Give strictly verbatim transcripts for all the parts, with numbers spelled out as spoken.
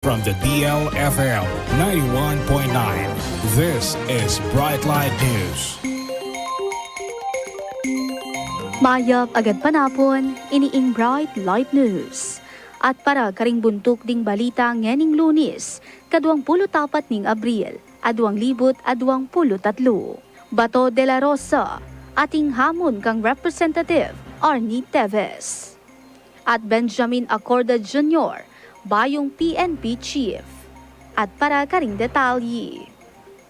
From the D L F M ninety-one point nine, this is Bright Light News. Mayap a gad panapun, ini ing Bright Light News. At para karing buntuk ding balita ngening Lunis, kaduang pulu't apat ning Abril, aduang libut aduang pulu't atlu. Bato de la Rosa, ating hamun kang Representative Arnie Teves. At Benjamin Acorda Junior, bayung P N P chief. At para karing detalye,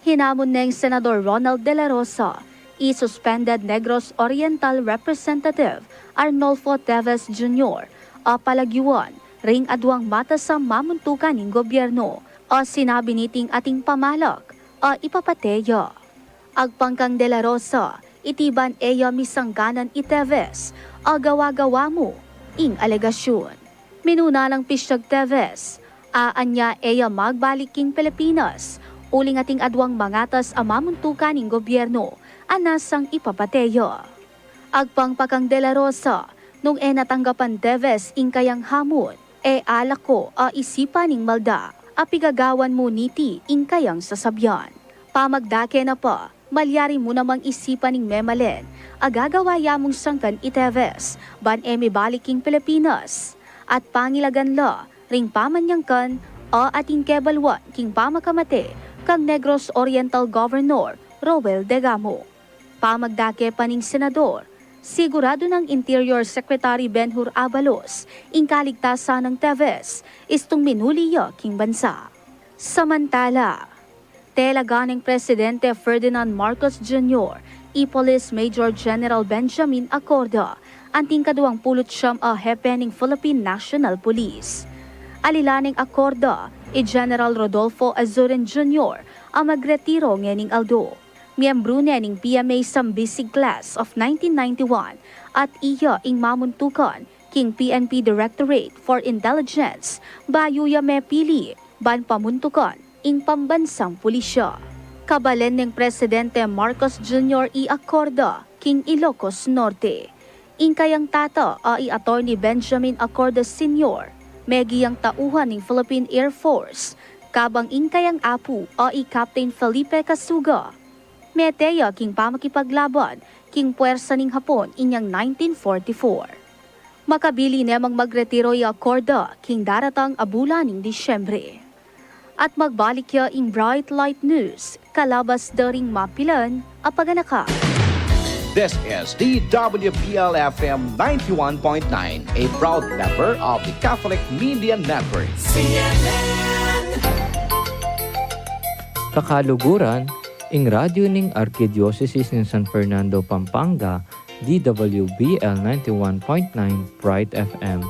hinamun neng Senador Ronald de la Rosa i suspended Negros Oriental Representative Arnolfo Teves Junior a palagyuan ring aduang matas a mamuntukan ning gobyerno a sinabi niting ating pamalak a ipapate ya. Agpang kang De La Rosa, iti ban e ya misangkanan i Teves a gawa-gawa mu ing alegasyun. Minuna nang pisyag Teves, a anya e ya magbalik king Pilipinas uling ating aduang mangatas a mamuntukan ning gobyerno a nasang ipapate ya. Agpang pa kang De La Rosa, nung e na tanggapan Teves ing kayang hamun, e ala ko a isipan ing malda a pigagawan mu niti ing kayang sasabyan. Pamagdake na pa, malyari mu namang isipan ing memalen a gagawa ya mung sangkan i Teves ban e mibalik king Pilipinas at pangilagan la ring pamanyangkan a ating kebaluan king pamakamate kang Negros Oriental Governor Roel Degamo. Pamagdake pa ning Senador, siguradu nang Interior Secretary Ben-Hur Abalos ing kaligtasan nang Teves istung minuli ya king bansa. Samantala, telaga neng Presidente Ferdinand Marcos Junior i Police Major General Benjamin Acorda, anting kaduang pulu't siyam a hepe ning Philippine National Police. Alila neng Acorda i General Rodolfo Azurin Junior a magretiro ngening aldo. Miyembru ne ning P M A Sambisig Class of nineteen ninety-one at iya ing mamuntukan king P N P Directorate for Intelligence bayu ya mepili ban pamuntukan ing pambansang pulisya. Kabalen neng Presidente Marcos Junior i Acorda king Ilocos Norte. Ing kayang tata a i Attorney Benjamin Acorda Senior, meging tauhan ning Philippine Air Force, kabang ing kayang apu a i Captain Felipe Casuga, mete ya king pamakipaglaban king puwersa ning Hapon inyang nineteen forty-four. Makabili ne mang magretiro i Acorda king daratang a bulan ning Disyembre. At magbalik ya ing Bright Light News, kalabas da ring mapilan a paganaka. This is D W B L F M ninety-one point nine, a proud member of the Catholic Media Network. C N N. Kakaluguran, ing radyo ning Arkidiosesis ning San Fernando, Pampanga, D W B L ninety-one point nine Bright F M.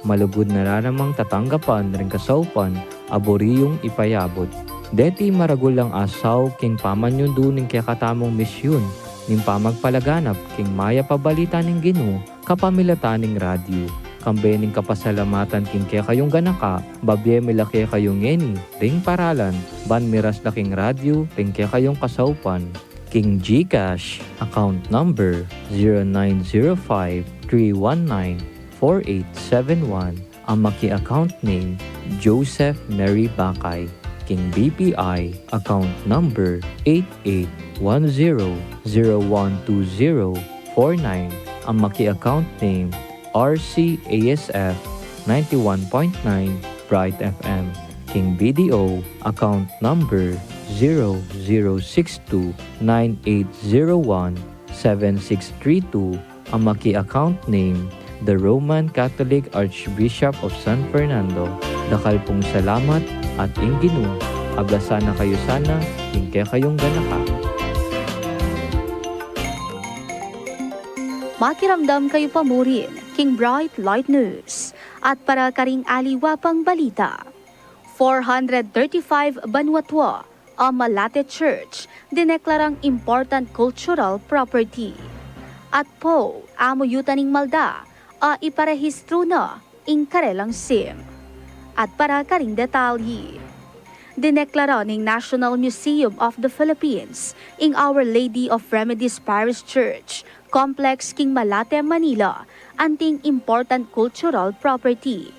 Malugud na la namang tatanggapan ring kasaupan a buri yung ipayabut. Deti maragul lang asaw king pamanyundu ning kekatamung misyun ning pamagpalaganap king mayap a balita ning Ginu kapamilatan ning radyo. Kambe ning kapasalamatan king kekayung ganaka, babie mi la kekayu ngeni ring paralan ban miras la king radyo ring kekayung kasaupan. King GCash, account number zero nine zero five three one nine four eight seven one, a maki-account name Joseph Mary Bakay. King BPI, account number eight eight one zero zero one two zero four nine, a maki-account name RCASF ninety-one point nine Bright FM. King BDO, account number zero zero six two nine eight zero one seven six three two, a maki-account name, The Roman Catholic Archbishop of San Fernando. Dakal pung salamat at ing Ginu ablasan na kayu sana king kekayung ganaka. Makiramdam kayu pa murin king Bright Light News. At para karing aliwa pang balita, four hundred thirty-five Vanuatu a Malate Church dineklarang important cultural property. At Poe, amu yuta ning malda a iparehistru na ing karelang sim. At para karing detalye, dineklara ning National Museum of the Philippines ing Our Lady of Remedies Parish Church Complex king Malate, Manila anting important cultural property.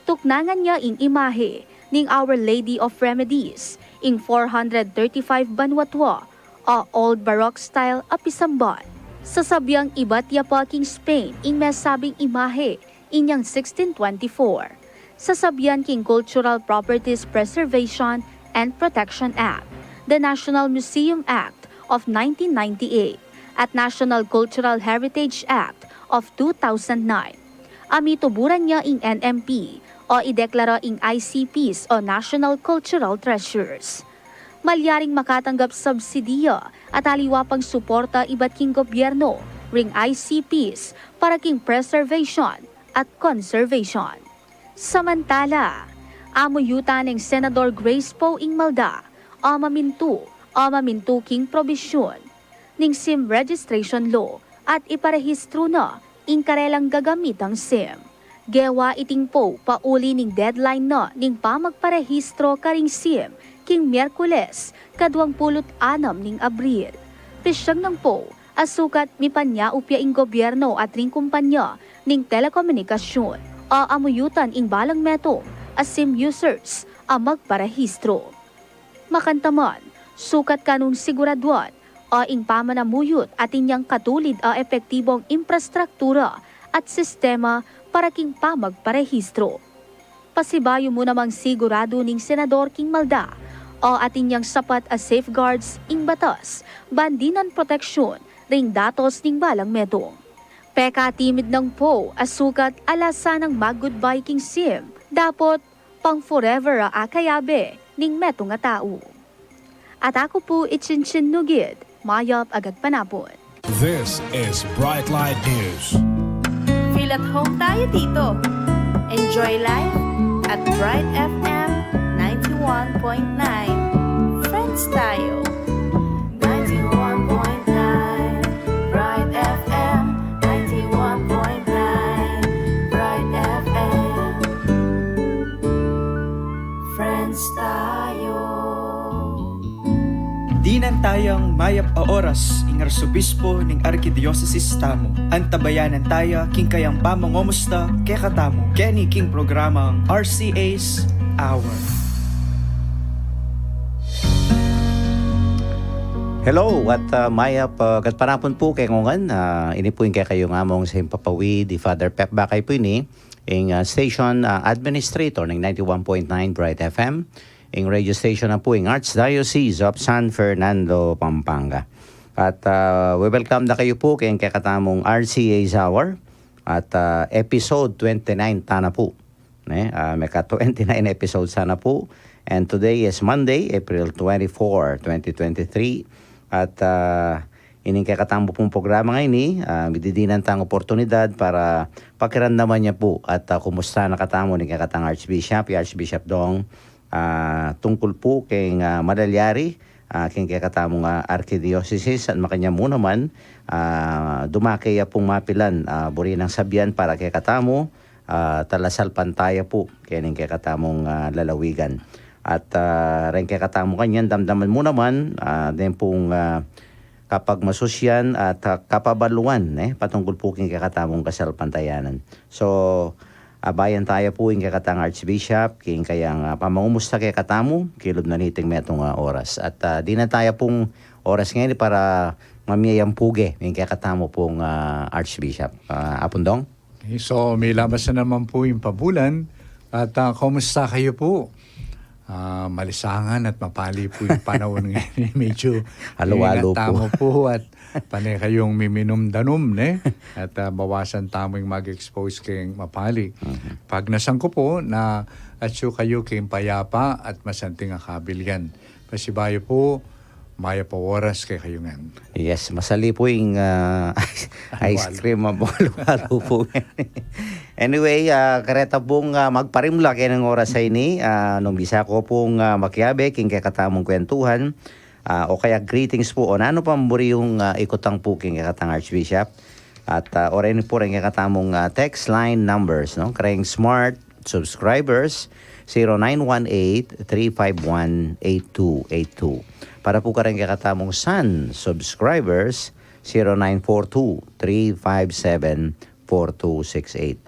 Tuknangan ya ing imahe ning Our Lady of Remedies, ing four hundred thirty-five Banua Tua, a Old Baroque style a pisamban. Sasabian ibat ya pa king Spain ing mesabing imahe inyang sixteen twenty-four. Sasabian king Cultural Properties Preservation and Protection Act, the National Museum Act of nineteen ninety-eight, at National Cultural Heritage Act of two thousand nine. A mituburan ya ing N M P, o ideklara ing I C Ps o National Cultural Treasures. Malyaring makatanggap subsidiya at aliwa pang suporta ibat king gobyerno ring I C Ps para king preservation at conservation. Samantala, amuyutan neng Senador Grace Poe Imalda a mamintu, a mamintu king probisyun ning sim registration law at iparehistru na ing karelang gagamitang sim. Gewa iting Poe pauli ning deadline na ning pamagparehistro karing sim king Miyerkules, kaduang pulu't anam ning Abril. Pisyag nang Poe a sukat mipanyaup ya ing gobyerno at ring kumpanya ning telekomunikasyun a amuyutan ing balang metung a sim users a magparehistro. Makantaman, sukat kanung siguraduan a ing pamanamuyut atin yang katulid a epektibong imprastruktura at sistema para king pamagparehistro. Pasibayu mu namang siguradu ning Senador Imalda a atin yang sapat a safeguards ing batas ban dinan proteksyun ring datos ning balang metung. Pekatimid nang Poe a sukat ala sanang mag-goodbye king sim, dapot pang forever a akayabe ning metung a tau. At aku pu i Chinchin Nugid, mayap a gatpanapun. This is Bright Light News. Feel at home tayo dito. Enjoy life at Bright F M ninety-one point nine. Friends tayo. Ninety-one point nine Bright F M, ninety-one point nine Bright F M. Friends tayo. Dinan tayang mayap a oras ing Arsobispo ning Arkidiosesis tamu. Antabayanan taya king kayang pamangumusta kekatamu keni king programang R C A's Hour. Hello, at, ah, mayap, ah, gatpanapun pu kekong ngan. Ah, ini pu ing kekayung among sa impapawid i Father Pep Bakay pu ini, ing, ah, station, ah, administrator ning ninety-one point nine Bright F M, ing radio station na pu ing Archdiocese of San Fernando, Pampanga. At, ah, we welcome da kayu pu keng kekatamung R C A's Hour at, ah, episode twenty-nine ta na pu. Ne? Ah, meka twenty-nine episodes na pu. And today is Monday, April twenty-four, twenty twenty-three. At, ah, ining kekatamu pung programa ngeni, ah, mididinan tang oportunidad para pakiramdaman ya pu at, ah, kumusta na katamu ning kekatang Archbishop, i Archbishop Dong, ah, tungkul pu keng, ah, malalyari, ah, keng kekatamung, ah, arkidiosesis at makanyan mu naman, ah, dumake ya pung mapilan, ah, buri nang sabian para kekatamu, ah, talasalpantaya pu keng kekatamung, ah, lalawigan. At, ah, reng kekatamu kanyan, damdaman mu naman, ah, den pung, ah, kapagmasusyan at, ah, kapabaluan, eh, patungkul pu keng kekatamung kasalpantayanan. So, abayan taya pu ing kekatang Archbishop keng kayang, ah, pamangumusta kekatamu kilub na niting metung a oras. At, ah, dinan taya pung oras ngeni para mamie yang puge ing kekatamu pung, ah, Archbishop. Ah, Apung Dong? Okay, so, milabas na naman pu ing pabulan. At, ah, kumusta kayu pu? Ah, malisangan at mapali pu ing panaun ngeni. Medyu alu-alu pu. Ingat tamu pu at pane kayung miminum-danum, ne? At, ah, bawasan tamu ing mag-expose keng mapali. Mhm. Pagnasan ku pu na atyu kayu keng payapa at masanting a kabilyan. Pasibayu pu, mayap a oras kekayu ngan. Yes, masali pu ing, ah, ice cream a alu-alu pu. Anyway, ah, kareta pung, ah, magparimla keng oras a ini, ah, nung bisa ko pung, ah, makiabe keng kekatamung kwentuhan, ah, o kaya greetings pu, o nanu pang buri yung, ah, ikutang pu keng kekatang Archbishop. At, ah, oras ini pu reng kekatamung, ah, text line numbers, no? Kareng Smart subscribers, zero nine one eight, three five one, eight two eight two. Para pu kareng kekatamung Sun subscribers, zero nine four two, three five seven, four two six eight.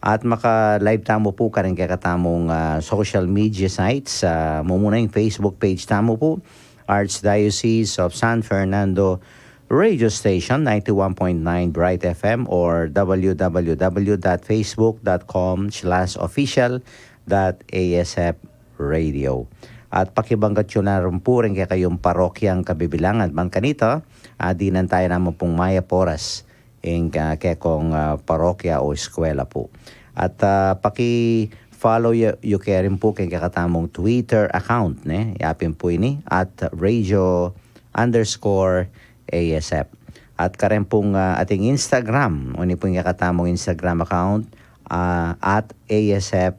At maka-live tamu pu karing kekatamung, ah, social media sites. Ah, mumuna ing Facebook page tamu pu, Archdiocese of San Fernando Radio Station, ninety-one point nine Bright F M, or w w w dot facebook dot com slash official dot a s f radio. At pakibanggat yu na rin pu ring kekayung parokyang kabibilangan. Ban kanita, ah, dinan taya naman pung mayap oras ing, ah, kekong, ah, parokya o eskwela pu. At, ah, paki-follow yu, yu ke rin pu keng kekatamung Twitter account, ne? Yapin pu ini, at radio underscore A S F. At karen pung, ah, ating Instagram, o ini pu ing kekatamung Instagram account, ah, at A S F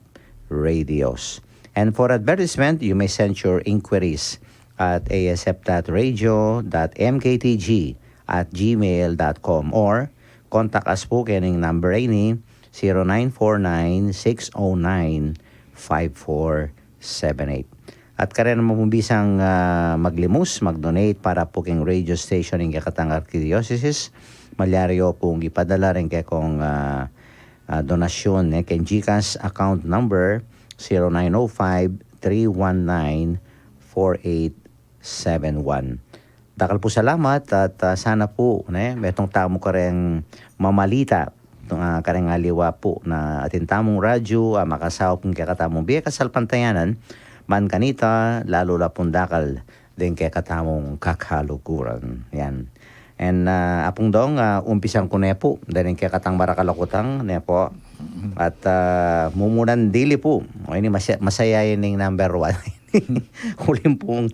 Radios. And for advertisement, you may send your inquiries at a s f dot radio dot m k t g at gmail dot com, or contact us pu kening number a ini, zero nine four nine, six oh nine, five four seven eight. At karen naman pung bisang, ah, maglimus, mag-donate para pu keng radio station ning kekatang arkidiosesis, malyari yu pung ipadala ring kekong, ah, ah, donasyon, ne, keng GCash account number zero nine oh five, three one nine, four eight seven one. Dakal pu salamat at, ah, sana pu, ne, metung tamu kareng mamalita, ah, kareng aliwa pu na atin tamung radyu, ah, makasaup king kekatamung bie kasalpantayanan, ban kanita, lalu la pung dakal deng kekatamung kakaluguran. Yan. And, ah, Apung Dong, ah, umpisan ku ne pu, deng kekatang marakal a kutang, ne pu. At, ah, mumunan dili pu. O, ini masaya, masaya ining number one. Uling pung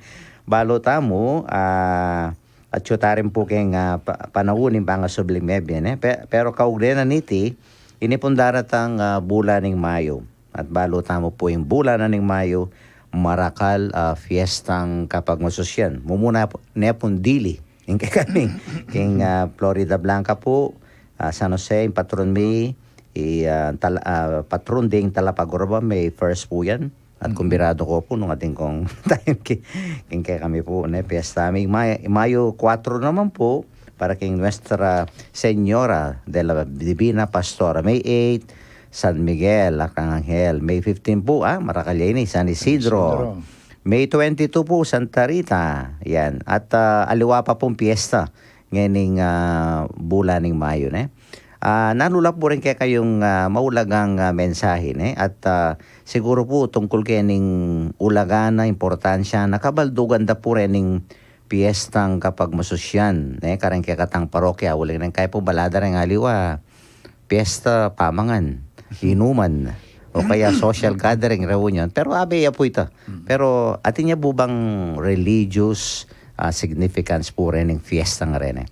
balu tamu, ah, atyu ta rin pu keng, ah, pa-, panaun ning pangasubling mebie, ne? Pe-, pero kaugnay na niti, ini pung daratang, ah, bulan ning Mayo. At balu tamu pu ing bulan na ning Mayo, marakal, ah, fiestang kapagmasusyan. Mumuna pu, ne pung dili. Ing kekami, king, ah, Florida Blanca pu, ah, San Jose, ing patron mi, i, ah, tal-, ah, patron ding Talapag-Oroban, May first pu yan. At kumbidadu ko pu nung atin kung time ki-, king kekami pu, ne, fiesta mi. May-, Mayo kuwatro naman pu, para king Nuestra Señora de la Divina Pastora. May eight, San Miguel Arcangel. May fifteen pu, ah, marakal ya ini, San Isidro. Isidro. May twenty-two pu, Santa Rita. Yan. At, ah, aliwa pa pung fiesta ngening, ah, bulan ning Mayo, ne? Ah, nanu la pu ring kekayung, ah, maulagang, ah, mensahe, ne? At, ah, siguru pu tungkul kening ulaga na, importansya na, kabaldugan da pu rening piestang kapagmasusyan, ne, kareng kekatang parokya, uling neng kaya pu balada reng aliwa, piesta pamangan, inuman, o kaya social gathering, reunion. Pero abe ya pu ita. Pero atin ya pu bang religious, ah, significance pu rening fiesta nga reni?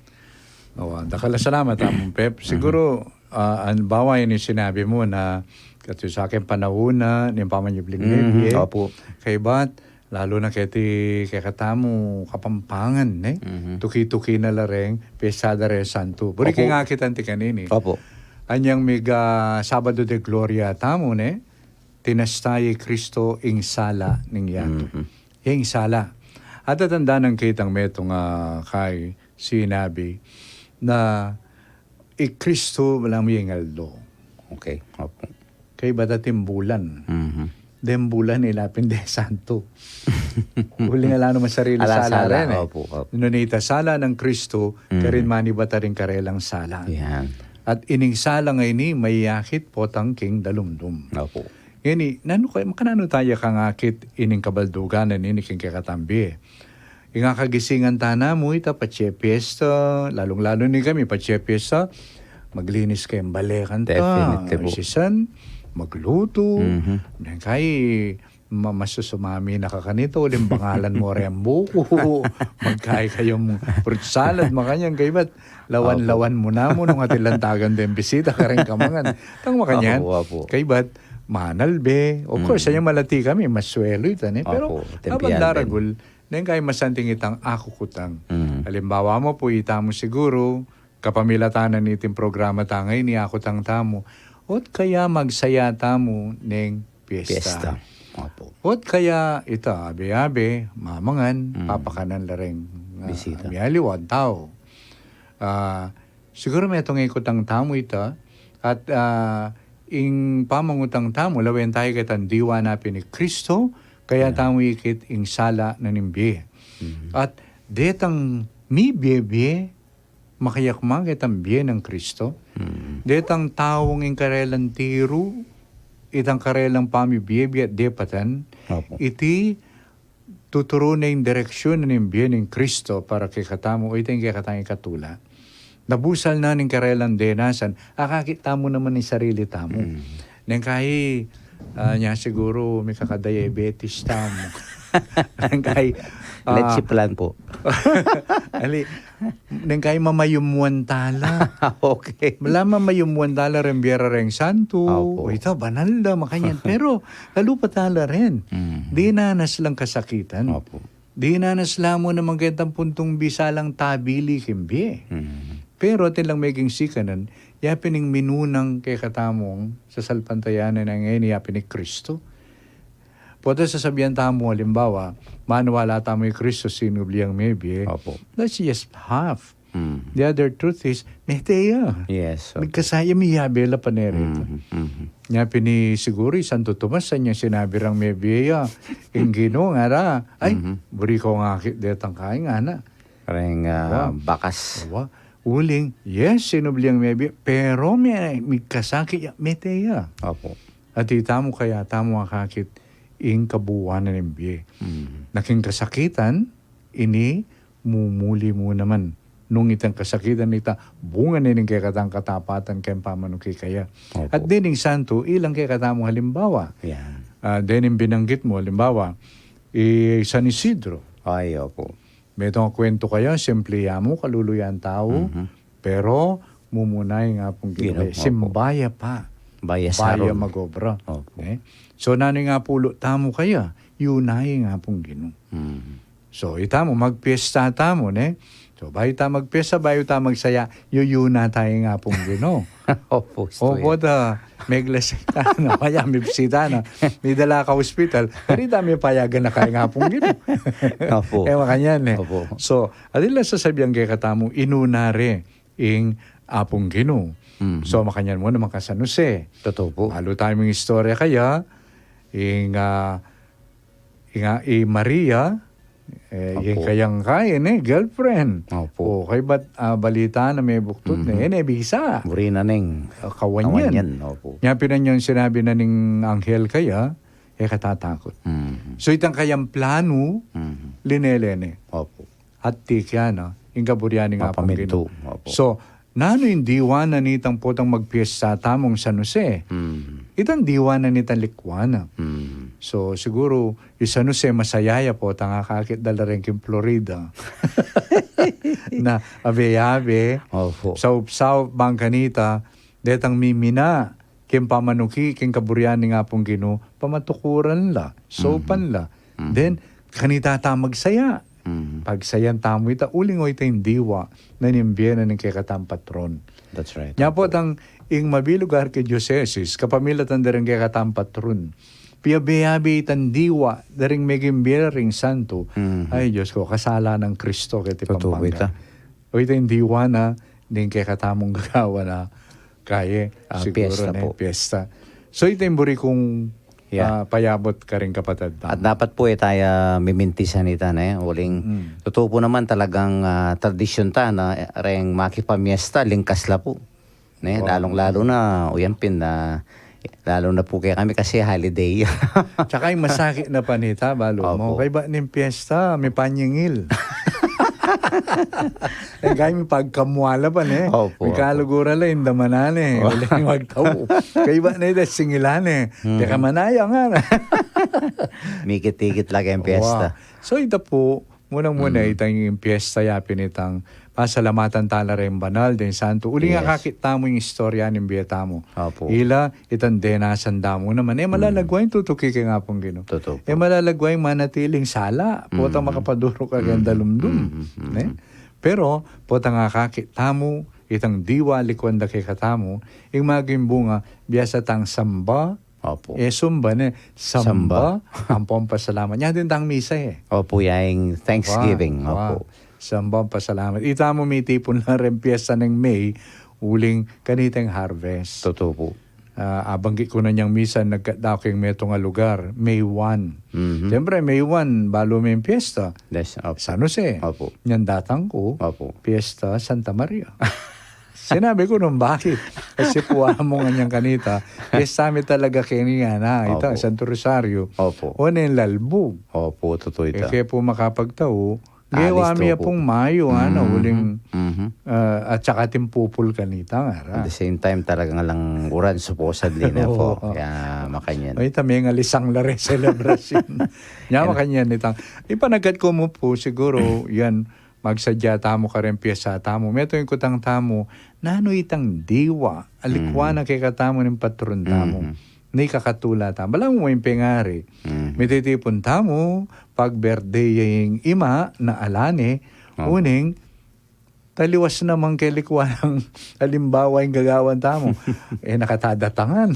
O, dakal a salamat, Among Pep. Siguro, ah, an bawa ini sinabi mu na, katu sa akin panaun na, ning pamanyubling mebie, opo, kaybat, lalu na keti kekatamu Kapampangan, ne? Tuki-tuki na la reng piesta da reng santu. Buri, opo, keng akit anti kanini. Opo. Anyang mig, ah, Sabado de Gloria tamu, ne? Tinasta i Kristo ing sala ning yatu. Ing sala. At atandanan kitang metung a kai sinabi na i Kristo la mu ing aldo. Okay, opo. Kaybat atin bulan. Deng bulan ila pin deng santu. Uling ala naman sarili sala, ala sala rin, eh. Opo, opo. Nune ita sala nang Kristo, karin manibat a rin karelang sala. Yan. At ining sala ngeni, mayakit potang king dalumdum. Opo. Ngeni, nanu kaya, makananu taya kangakit ining kabaldugan na nini king kekatang bie? Ing akagisingan ta namu ita patse piesta, lalung-lalu ni kami patse piesta, maglinis keng bale kanta, definitely po, isisan, maglutu, mhm, neng kai, ma-, masusumami na ka kanita, uling bangalan mu reng buku, magkai kayung fruit salad, makanyan, kaybat, lawan-lawan mu namu nung atin lantagan deng bisita, kareng kamangan. Tang makanyan, opo, opo, kaybat, manalbe. Of course, mm, anya malati kami, masuelu ita, ne? Pero, opo, aban tempian daragul, neng kai masanting itang akukutang. Mm. Alimbawa mu pu, itamu siguru, kapamilatan na niting programa ta ngeni, akutang tamu. Ot kaya magsaya tamu neng piesta. Piesta. Opo. Ot kaya ita, abe-abe, mamangan, mm, papakanan la reng, ah, bisita, mialiwan tau. Ah, siguru metung ikutang tamu ita, at, ah, Ing pamangutang tamu, lawen tayu ketang diwa na pin i Kristo, kaya tamu ikit ing sala na ning bie. At detang mibie-bie, makayakma ketang bie nang Kristo. Detang taung ing karelang tiru, itang karelang pamibie-bie at depatan, iti tuturu na ing direksyun na ning bie ning Kristo para kekatamu, o ita ing kekatang ikatula. Nabusal na ning karelang denasan, akakit tamu naman ing sarili tamu. Neng kai, ah, nya siguru mikakadiabetes tamu. Neng kai, ah, Let's plan po. Ali, neng kai mamayumuan tala. Okay. Mala mamayumuan tala ren bie ra reng santu. Opo. O ita, banal da, makanyan. Pero, kalupa tala ren. Dinanas lang kasakitan. Opo. Dinanas la mu naman ketang puntung bisa lang tabili king bie. Pero atin lang meging sikanan, yapin ing minunang kekatamung sasalpantayanan na ngeni yapin i Kristo. Pota sasabian tamu, alimbawa, maniwala tamu i Kristo sinubli yang mebie. Opo. That's just half. The other truth is, mete ya. Yes, opo. Migkasaya, miyabe la pa ne reta. Nya pin i siguru i Santo Tomas, saan yang sinabi rang mebie ya ing Ginu, ngara, ay, buri kung akit detang kain, ngana. Reng, ah, bakas. Wa, uling, yes, sinubli yang mebie, pero mi-, migkasakit ya, mete ya. Opo. At itamu kaya tamu akakit ing kabuuan na ning bie. Na king kasakitan, ini mumuli mu naman. Nung itang kasakitan ita, bunga ne ning kekatang katapatan keng pamanuki kaya. Opo. At dening santu, ilang kekatamung halimbawa. Yan. Ah, dening binanggit mu, halimbawa, i San Isidro. Ay, opo. Metung a kwentu kaya, simple ya mu, kalulu yang tau, pero mumuna ing Apung Ginu. Ginu, opo. Simba ya pa. Baya sarun. Baya magobra. Opo. Eh? So, nanu ing apulu tamu kaya, yuna ing Apung Ginu. So, itamu, magpiesta tamu, ne? So, bayu ta magpiesta, bayu ta magsaya, yuyuna ta ing Apung Ginu. Opo, istu yan. Opo, ta, meglasing ta, no? Kaya mibisita na. Midala ka hospital, kari ta mipayagan na ka ing Apung Ginu. Opo. E, makanyan, e. Opo. So, atin la sasabian kekatamu, inuna re ing Apung Ginu. So, makanyan mu naman ka San Jose. Totoo po. Balu tamu ing istorya kaya, ing, ah, ing, ah, i Maria, e, ing kayang kain, e, girlfriend. Opo. O, kaybat, ah, balita na mebuktut ne, e, ne bisa. Buri na neng kawan yan. Kawan yan, opo. Nya pin anyang sinabi na ning anghel kaya, e ka tatakut. So, itang kayang planu, linele ne. Opo. At tikyan, no, ing kaburian ning Apung Ginu. Papamintu, opo. So, nanu ing diwa na nitang potang magpiesta tamung San Jose? Itang diwa na nitang likwan na. So, siguru, i San Jose masaya ya potang akakit dala reng king Florida. Na, abe-abe, opo, saup-saup bang kanita, detang mimina, king pamanuki, king kaburian ning Apung Ginu, pamatukuran la, saupan la. Then, kanita ta magsaya. Pagsayan tamu ita, uling o ita ing diwa na ning bie na ning kekatang patron. That's right. Nya potang ing mabilug a arkidiosesis, kapamilatan da ring kekatang patron. Piabe-abe itang diwa, da ring meging bie ring santu. Ay, Dios ko, kasala nang Kristo keti Pampanga. Totoo ita. O ita ing diwa na ning kekatamung gagawan na kaye, ah, siguro piesta na po. Piesta. So, ita ing buri kung, ah, payabut karing kapatad tamu. At dapat po, e taya mimintisan ita, ne? Uling, totoo po naman talagang, ah, tradisyon ta na, e, reng makipamiesta, lingkas la po. Ne, lalong-lalo na, o yan pin, ah, lalo na po kekami kasi holiday. Tsaka ing masakit na pa nita, balu mu. Opo. Kaybat ning piesta, mipanyingil. Kaybat mipagkamwala pa, ne? Opo, opo. Mikalugura la, indamanan, e. Uling magtau. Kaybat na ita, singilan, e. Teka, manaya nga na. Mikit-ikit la keng piesta. Wa. So, ita po, munang-muna, itang piesta ya pin itang pasalamatan tala reng banal deng santu. Uling akakit tamu ing istorya ning bie tamu. Opo. Ila, itang denasan da mu naman. E, malalagwa ing tutuki keng Apung Ginu. Totoo po. E, malalagwa ing manatiling sala. Potang makapaduruk ka keng dalumdum. Ne? Pero, potang akakit tamu, itang diwa likuan da kekatamu, ing maging bunga, biasa tang samba, Opo. E, sumba, ne? Samba. Samba. Ampong pasalamat. Nya din tang misa, e. Opo, ya ing Thanksgiving. Wa, wa. Opo. Samba, pasalamat. Ita mu mitipun la reng piesta neng May, uling kanitang harvest. Totoo po. Ah, abanggit ku na niyang misan nagkadakeng metung a lugar, May one. Mhm. Siyempre, May one, balu meng piyesta. Yes, opo. San Jose. Opo. Niyang datang ku, Opo. Piyesta Santa Maria. Sinabi ku nung bakit. Kasi pu amu ngan yan kanita, piyesta mi talaga keni, na, ita, Opo. Santo Rosario. Opo. O, neng lalbug. Opo, tutu ita. E, kaya pu makapagtau, Gewa mi ya pung mayo, ano, uling, ah, at saka atin pupul kanita, ngara. At the same time, talagang alang uran, supposedly, na pu. Oo. Kaya makanyan. Ay, ita, mengalisang la reng selebrasyon. Nya makanyan itang, ipanagat ku mu pu, siguro, yan, magsadya tamu kareng piyesta tamu. Metung ing kutang tamu, nanu itang diwa a likwan na kekatamu ning patron tamu. Ni kakatula tamu. Balamu mu ing pengari. Mititipun tamu, pag-birthday ya ing ima na ala ne, uling, taliwas naman kelikwan nang alimbawa ing gagawan tamu. E, na ka tadatangan.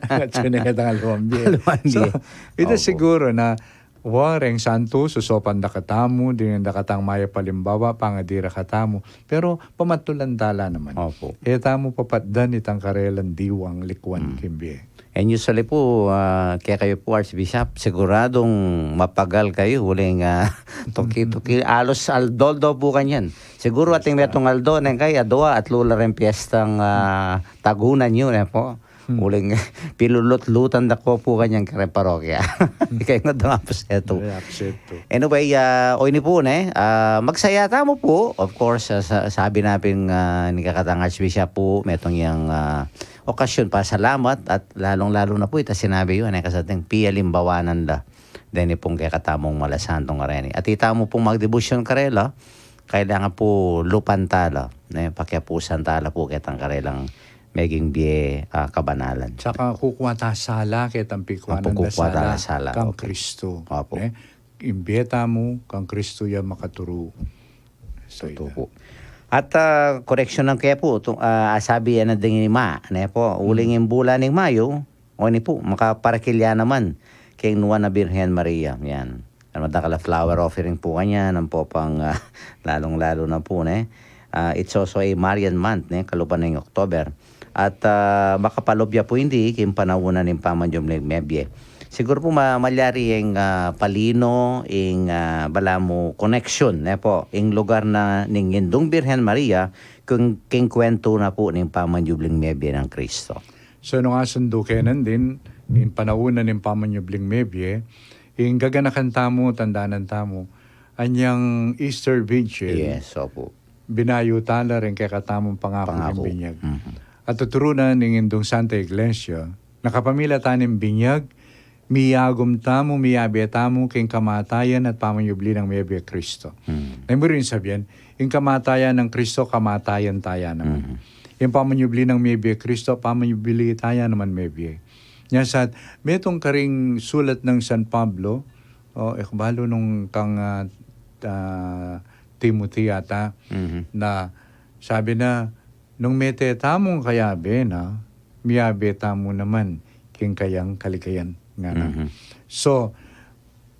At sine katangan lumambie. Lumambie. So, ita siguro na, wa, reng santu, susopan da katamu, dininan da katang mayap a alimbawa, pangadi ra katamu. Pero, pamatulan tala naman. Opo. E tamu papatdan itang karelang diwang likwan king bie. And usually pu, ah, kekayu pu, Archbishop, siguradung mapagal kayu, uling, ah, tuki-tuki, alos aldo-aldo pu kanyan. Siguro atin metung aldo, neng kai, adua, atlu la reng piyestang, ah, tagunan yu, ne pu. Uling, pilulutlutan da ku pu kanyan kareng parokya. Kaya nga da nga pu setu. Ay, upset pu. Anyway, ah, o ini pu, ne, ah, magsaya tamu pu. Of course, ah, sa-, sabi na pin, ah, ning kekatang Archbishop pu, metung yang, ah, okasyon pasalamat at lalung-lalu na pu ita sinabi yu, ne, kasating pialimbawanan da. Deni pung kekatamung malasantung kareni. At itamu pung magdebosyon karela, kailangan pu lupan tala, ne, pakiapusan tala pu ketang karelang meging bie, ah, kabanalan. Saka kukua ta sala ketang pikuanan da sala kang Kristo. Opo. Ne? Ing bie tamu, kang Kristo ya makaturu. So, tutu pu. At, ah, koreksyon nang kaya pu, tu-, ah, asabi yan na ding ima, ne pu, uling ing bula ning Mayo, o ini pu, makaparakilya naman keng Nuan a Birhen Maria, yan. Ano, madakal a flower offering pu kanyan, ampo pang, ah, lalung-lalu na pu, ne? Ah, it's also a Marian month, ne? Kalupa ning October. At, ah, makapalub ya pu ini king panaunan ning pamanyubling mebie. Siguro pu ma-, malyari ing, ah, palino, ing, ah, balamu koneksyon, ne pu? Ing lugar na ning Indung Birhen Maria, king, king kwentu na pu ning pamanyubling mebie nang Kristo. So, nung asundu kenan din, ing panaunan ning pamanyubling mebie, ing gaganakan tamu, tandanan tamu, anyang Easter Vigil, Yes, opo. binayu tala reng kekatamung pangaku king binyag. Mhm. At tuturu na ning Indung Santa Iglesia, na kapamilatan ning binyag, miyagum tamu, miyabe tamu, king kamatayan at pamanyubli nang mebie Kristo. Hmm. Na mu rin sabian, ing kamatayan nang Kristo, kamatayan taya naman. Hmm. Ing pamanyubli nang mebie Kristo, pamanyubli taya naman mebie. Nya sa, metung karing sulat nang San Pablo, o, e ku balu nung kang, ah, ah, Timothy yata, Mhm. na sabi na, nung mete tamung kayabe na, miyabe tamu naman king kayang kaligayan, ngana. Mhm. So,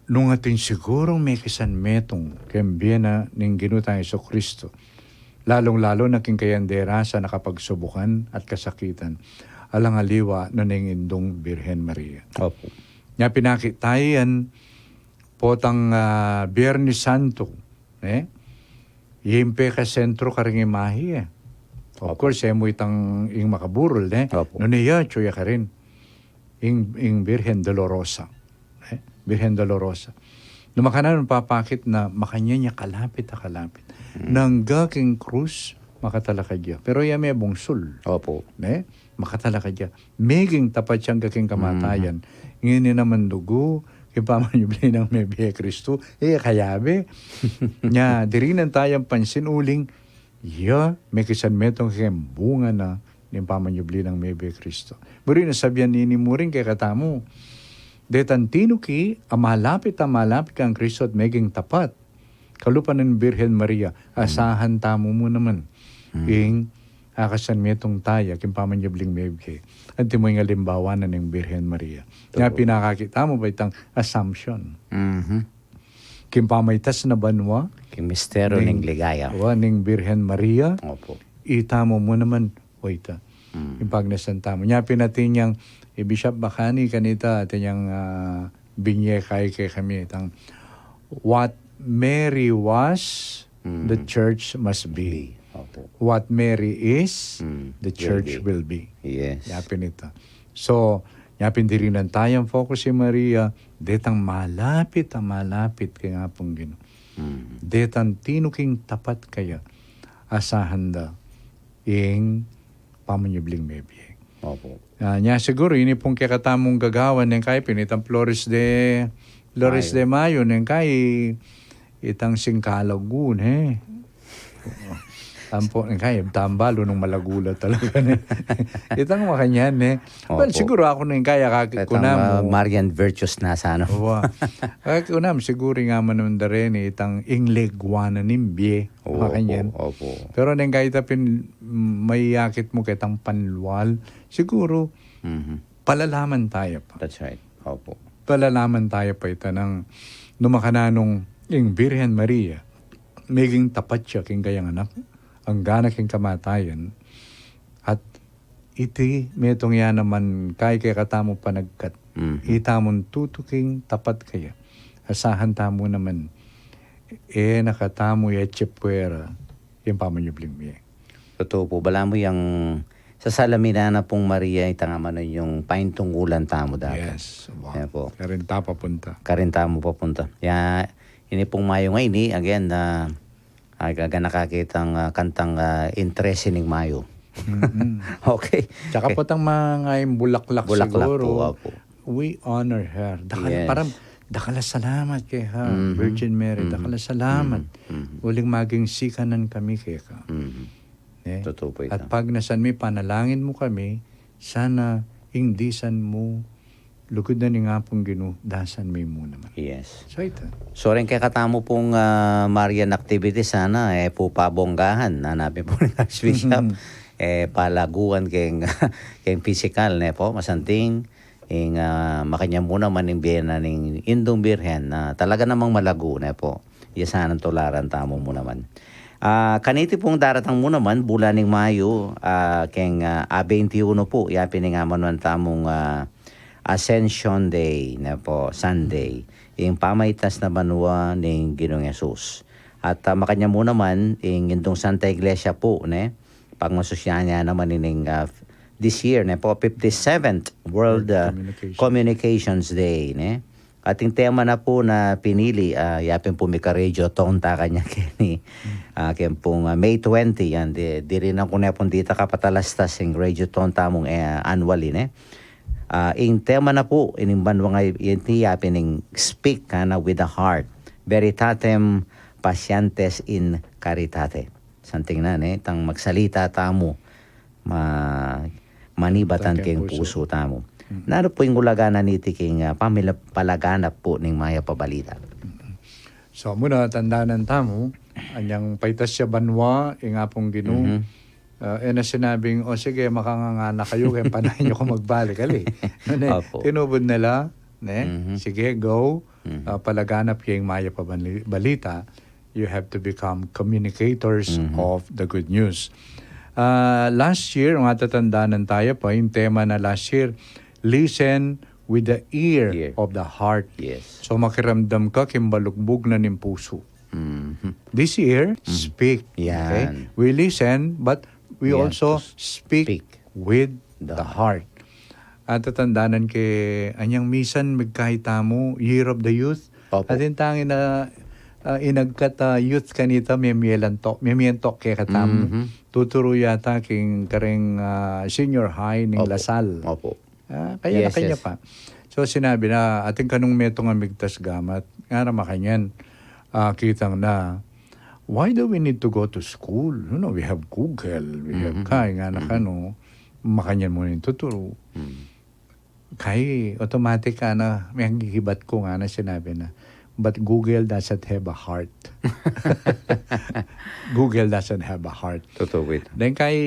nung atin sigurung mekisan metung keng bie na ning Ginu tang Jesucristo, lalung-lalu na king kayang derasan a kapagsubukan at kasakitan, alang aliwa na ning Indung Birhen Maria. Opo. Nya pinakit taya yan potang, ah, Biernes Santo, ne? Ing pekasentro karing imahe, e. Of Opo. course, e mu itang ing makaburol, ne? Opo. Nune ya, atyu ya karin. Ing, ing Birhen Dolorosa. Ne? Birhen Dolorosa. Nung makananu papakit na makanyan ya kalapit a kalapit. Hmm. Nangga king krus, makatalakad ya. Pero ya mebungsul. Opo. Ne? Makatalakad ya. Meging tapat ya angga king kamatayan. Mhm. Ngeni naman dugu, king pamanyubli nang mebie Kristo, e, kayabe. Nya, dirinan tayang pansin uling, ya, mekisan metung king bunga na ning pamanyubli nang mebie Kristo. Buri na sabian ini mu rin kekatamu, detang tinuki a malapit a malapit kang Kristo at meging tapat, kalupa ning Birhen Maria, Hmm. asahan tamu mu naman. Hmm. Ing akasan metung taya king pamanyubling mebie. Antimo ing alimbawa na ning Birhen Maria. Nya Totoo. pinakakit tamu pa itang Assumption. Mhm. King pamaitas na banua, King misteryo ning, ning ligaya. wa, ning Birhen Maria, Opo. itamu mu naman, o ita. Mm. Ing pagnasan tamu. Nya pin atin yang, e, Bishop, baka ni kanita, atin yang, ah, binye kaya kekami, itang, "What Mary was, the Mm. church must be. Be. Opo. What Mary is, Mm. the Will church be. will be." Yes. Nya pin ita. So, nya pin dirinan taya ing focus i Maria, detang malapit a malapit keng Apung Ginu. Mm. Detang tinuking tapat kaya, asahan da ing pamanyubling mebie. Opo. Ah, nya siguru, ini pung kekatamung gagawan, neng kai pin itang Flores de, Flores Mayo. de Mayo, neng kai itang singkalagun, e. Tampo, neng kai, tambal, nung malagula talaga, ne. Itang makanyan, ne. Well, Opo. siguro aku, neng kai, akakit Itang, ku na ah, mo. Marian virtues na sana. Wa. Akakit ku na mo, siguro nga man naman da rin, itang ing legwa na ning bie. Opo, Makanyan. opo. Pero neng kai ta pin, mm, mayakit mu ketang panlual, siguro, Mhm. palalaman taya pa. That's right. Opo. Palalaman taya pa ita nang nu makananu ing Birhen Maria, meging tapat ya king kayang anak, angga na king kamatayan, at iti metung ya naman kai kekatamu panagkat, Mhm. itamun tutuking tapat kaya. Asahan tamu naman, e na katamu yatse puera ing pamanyubling mie. Totoo po. Balamu yang sasalamin na pung Maria, itang amanu yung paintungkulan tamu dati. Yes, wow. Yan po. Karin ta papunta. Karin tamu papunta. Ya, ini pung Mayo ngeni, again, na, ah, aga na kakitang, ah, kantang, ah, Interesi ning Mayo. Mm-mm. Okay. Tsaka Okay. po tang mga yung bulaklak Bulaklak siguro. po, opo. We honor her. Dakal, Yes. parang, dakal a salamat keka, Mhm. Virgin Mary. Mhm. Dakal a salamat. Mhm. Mhm. Uling maging sikanan kami keka. Mhm. Ne? Totoo po ita. At pagnasan mi, panalangin mu kami, sana ing disan mu, lugud na ning Apung Ginu, dasan mi mu naman. Yes. So, ita. So, rin kekatamu pung, ah, Marian activity, sana, e pu pabonggahan, hanapin pu ning Archbishop, Mhm. e palaguan keng, keng pisikal, ne po, masanting, ing, ah, makanyan mu naman ing bie na ning Indung Birhen na talaga namang malagu, ne po. Ya sana ing tularan tamu mu naman. Ah, kaniti pung daratang mu naman, bulan ning Mayo, ah, keng, ah, ah, twenty-one po, yapin ing amanuan tamung, ah, Ascension Day, ne po, Sunday. Ing pamaitas na banua ning Ginung Jesus. At, ah, makanyan mu naman, ing Indung Santa Iglesia po, ne? Pagmasusyan ya naman ining, ah, this year, ne po, fifty-seventh World, World ah, Communication. Communications Day, ne? At ing tema na po na pinili, ah, yapin pu mika-radiothon ta kanya keni, Hmm. ah, ken pung, ah, May twenty, yan, di, dirinan ku ne pung dita kapatalastas ing radiothon tamung, eh, annually, ne? Ah, ing tema na po, ining banua ngeni, yapin ing Speak, ah, na with the heart. Veritatem patientes in caritate. Santing na, ne? Itang magsalita tamu, ma-, manibatan Tan keng keng pusu. pusu tamu. Mm. Nanu pu ing ulaga na niti king, ah, pamila-, palaganap pu ning Mayap a Balita? Mm. So, muna, tandanan tamu, anyang paitas ya banua, ing Apung Ginu, Mhm. ah, e na sinabing, "O sige, makanganak kayu, keng panayan yu ku magbalik, ali." Ne? Opo. Tinubud na la, ne? Mhm. "Sige, go, Mhm. ah, palaganap king Mayap a Bali-, Balita." You have to become communicators Mhm. of the good news. Ah, last year, matatandaan taya pa, ing tema na last year, "Listen with the ear Ear. of the heart." Yes. So, makiramdam ka king balugbug na ning pusu. Mhm. This year, Mhm. speak. Yan. Okay? We listen, but we We have also to s-, speak speak with the the heart. heart. At tatandanan ke, anyang misan migkahit tamu, Year of the Youth. Opo. Atin tang ina-, ah, inagkat a youth kanita, mie-, mientok, mie-, mientok kekatamu. Mhm. Tuturu yata king kareng, ah, senior high ning Opo. Lasal. Opo. Ah, kaya na Yes, kanya yes. pa. So, sinabi na, atin kanung metung a migtas gamat, ngara makanyan, ah, kitang na, "Why do we need to go to school? You know, we have Google, we have Mhm. kaya nga na Mhm. kanu, makanyan mu ning tuturu." Mhm. Kaya automatic ka na, mie-, gigibat ku ngana, sinabi na, "But Google doesn't have a heart." Google doesn't have a heart. Totoo ito. Then kay,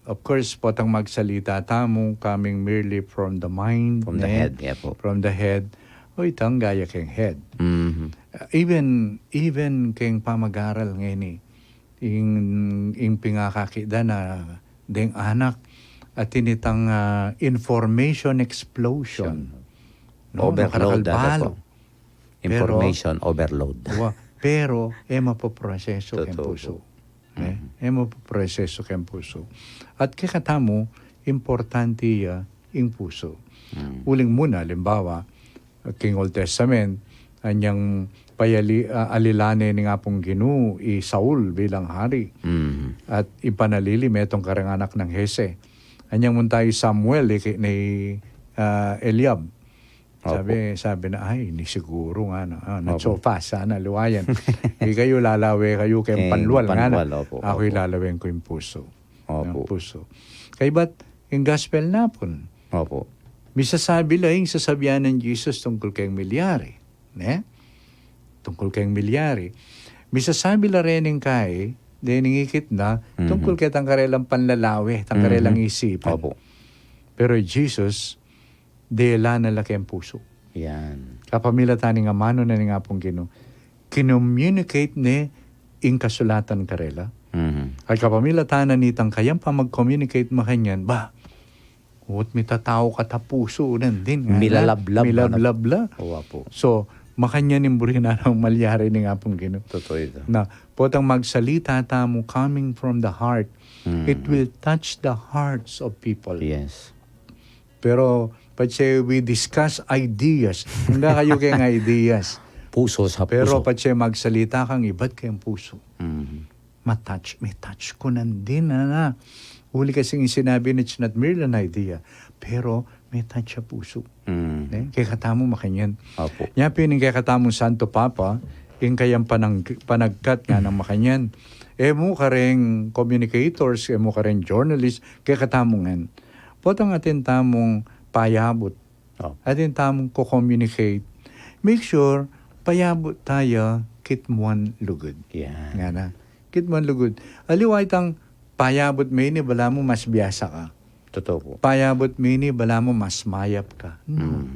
of course, potang magsalita tamu, coming merely from the mind, From the ne? head, yeah po. From the head. O, itang gaya keng head. Mhm. Uh, even, even keng pamagaral ngeni, ing, ing pingakakit da na deng anak, Atin itang, ah, information explosion. No? Overload, karakal balu. Pero, information overload. Wa, pero, e mapaproseso keng pusu. E, e mapaproseso keng pusu. At kekatamu, importante ya ing pusu. Uling muna, alimbawa, king Old Testament, anyang payali-, ah, alilan ne ning Apung Ginu i Saul bilang hari. At ipanalili metung kareng anak nang Jese. Anyang munta i Samuel, i ki-, ni, ah, Eliab. Sabi, sabi na, "Ay, ini siguru," ngana, "ah, not so fast, sana liwayan. Ikayu, lalawe kayu keng panwal," ngana. "Aku, lalawen ku ing pusu." Ing pusu. Kaybat, ing gospel na pun. Misasabi la ing sasabian nang Jesus tungkul keng milyari. Ne? Tungkul keng milyari. Misasabi la rin ing kai, dening ikit na, tungkul ketang karelang panlalawe, tang karelang isipan. Pero Jesus, dela na la keng pusu. Yan. Kapamilatan ning amanu na ning Apung Ginu, kinommunicate ne ing kasulatan karela. At kapamilatan na nitang kayang pamag-communicate makanyan, ba, ot mitatau ka ta pusu nandin, ngana. Milalablab, milablab la. So, makanyan ing buri na nang malyari ning Apung Ginu. Totoo ita. Na, potang magsalita tamu coming from the heart, it will touch the hearts of people. Yes. Pero, patse we discuss ideas. Angga kayu keng ideas. Pusu sa pusu. Pero, patse magsalita kang ibat keng pusu. Ma-touch, me-touch ku nandin, ana. Uli kasi ing sinabi na, it's not merely an idea. Pero, me-touch a pusu. Ne? Kekatamu makanyan. Nya pin ing kekatamung Santo Papa, ing kayang panang-, panagkat nganang makanyan. E mu kareng communicators, e mu kareng journalist, kekatamu ngan. Potang atin tamung payabut. Atin tamung ko-communicate. Make sure, payabut taya kitmuan lugud. Yan. Ngana. Kitmuan lugud. Aliwa itang payabut me ini, balamu mas biasa ka. Totoo po. Payabut me ini, balamu mas mayap ka. No.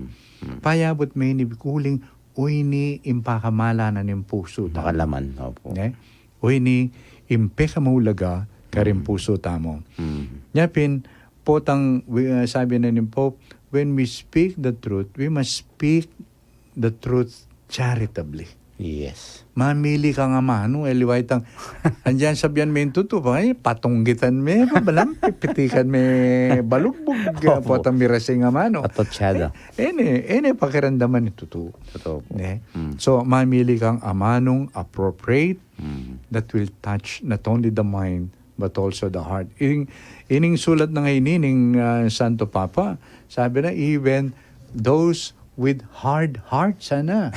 Payabut me ini, bikuling, o ini ing pakamalanan ning pusu tamu. Makalaman, opo. Ne? O ini ing pekamaulaga karing pusu tamu. Nya pin, potang, wi-, ah, sabi na ning Pope, "When we speak the truth, we must speak the truth charitably." Yes. Mamili kang amanu, aliwa itang, andyan sabian me ing tutu, ba, e, patunggitan me, ba, balam, pipitikan me, balugbug, opo, potang mirasing amanu. Patotsada. E, e ne, e ne pakiramdaman ning tutu. Totoo po. Ne? So, mamili kang amanung appropriate that will touch not only the mind, but also the heart. Ining, ining sulat na ngeni ning, ah, Santo Papa, sabi na, even those with hard hearts, sana.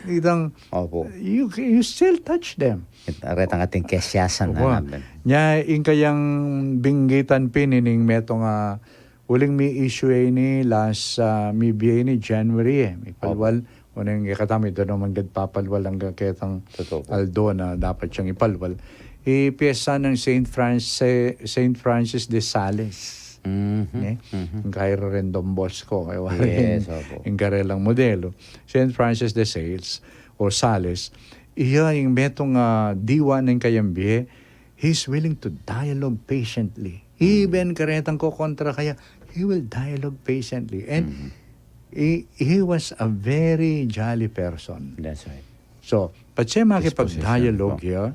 Itang, opo, you, you still touch them. Retang ating kesiyasan na naman. Nya, ing kayang binggitan pin ining metung, ah, uling mi-issue ini last, ah, mibie ini January, e. Mipalwal. Opo. Unang ikatamu, ito naman gad papalwal anggang ketang aldo na dapat yang ipalwal. I piyesta nang Saint Francis, Saint Francis de Sales. Ne? Ing kaira ren Don Bosco, e, wari, yes, opo, ing karelang modelo. Saint Francis de Sales, o Sales. Iya ing metung, ah, diwa ning kayang bie, he's willing to dialogue patiently. Even karetang kokontra kaya, he will dialogue patiently. And he, he was a very jolly person. That's right. So, patse makipag-dialogue ya,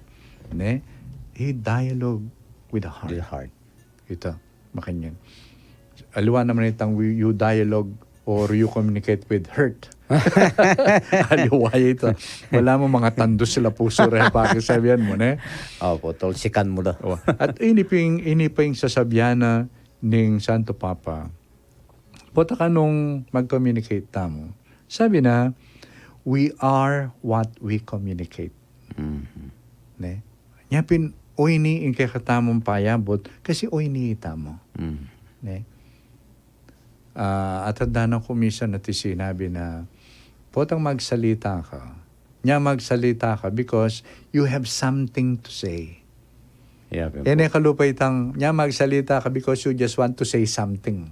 ne? He dialogue with the heart. With the heart. Ita, makanyan. Aliwa naman itang we-, you dialogue or you communicate with hurt. Aliwa ita. Balamu mangatandus la pusu re, pakisabian mu, ne? Opo, talsikan mu la. At ini ping, ini pa ing sasabian na ning Santo Papa. Pota ka nung mag-communicate tamu. Sabi na, "We are what we communicate." Ne? Nya pin, o ini ing kekatamung payabut, kasi o ini itamu. Ne? Ah, at tandaan ku misan atin sinabi na, potang magsalita ka, nya magsalita ka because you have something to say. Yeah, e ne kalupa itang, nya magsalita ka because you just want to say something.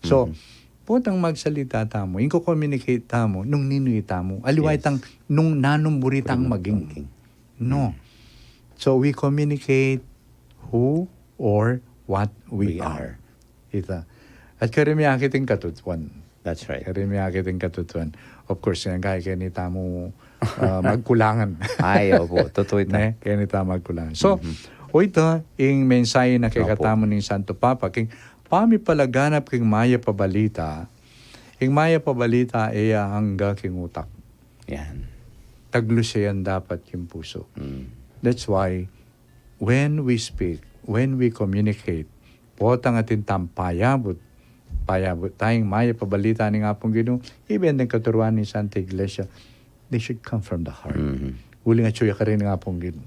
So, potang magsalita tamu, ing ko-communicate tamu, nung ninu itamu, aliwa itang nung nanung buri tang maging. No. So we communicate who or what we are. Ita. At karin mi akit ing katutuan. That's right. Karin mi akit ing katutuan. Of course, yan kaya keni tamu, ah, magkulangan. Ay, opo. Totoo ita. Ne? Keni tamu magkulangan. So, o ita, ing mensahe na kekatamu ning Santo Papa, king pamipalaganap king mayap a balita, ing mayap a balita, e ya angga king utak. Yan. Taglusian dapat king pusu. That's why, when we speak, when we communicate, potang atin tang payabut, payabut tang mayap a balita ning Apung Ginu, even deng katuruan ning Santa Iglesia, they should come from the heart. Uling atyu ya karin ning Apung Ginu.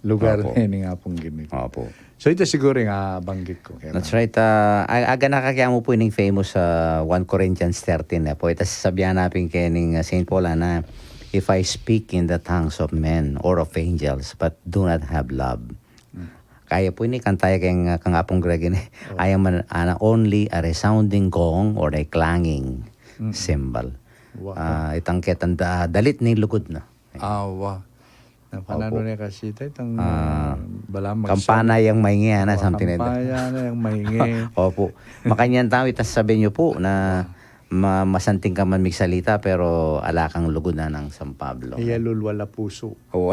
Lugar ne ning Apung Ginu. Opo. So, ita siguru ing, ah, banggit ku. That's right. Ah, a-, aga na kakyamu pu ining famous, ah, one Corinthians thirteen, eh, pu. Ita sasabian na pin keni ning, ah, Saint Paul, ana, "If I speak in the tongues of men or of angels, but do not have love." Kaya pu ini kang taya keng, ah, kang Apung Greg ini. Ay man, ana, only a resounding gong or a clanging cymbal. Wow. Ah, itang ketang da-, dalit ning lugud na. Awa. Napananu ne kasi ita itang, ah, bala magsa-, kampana yang maingi, ana, something like that. Kampana yang maingi. Opo. Makanyan tau, ita sasabian yu pu na ma-, masanting ka man migsalita, pero ala kang lugud, anang San Pablo. E ya lulwal a pusu. Oo.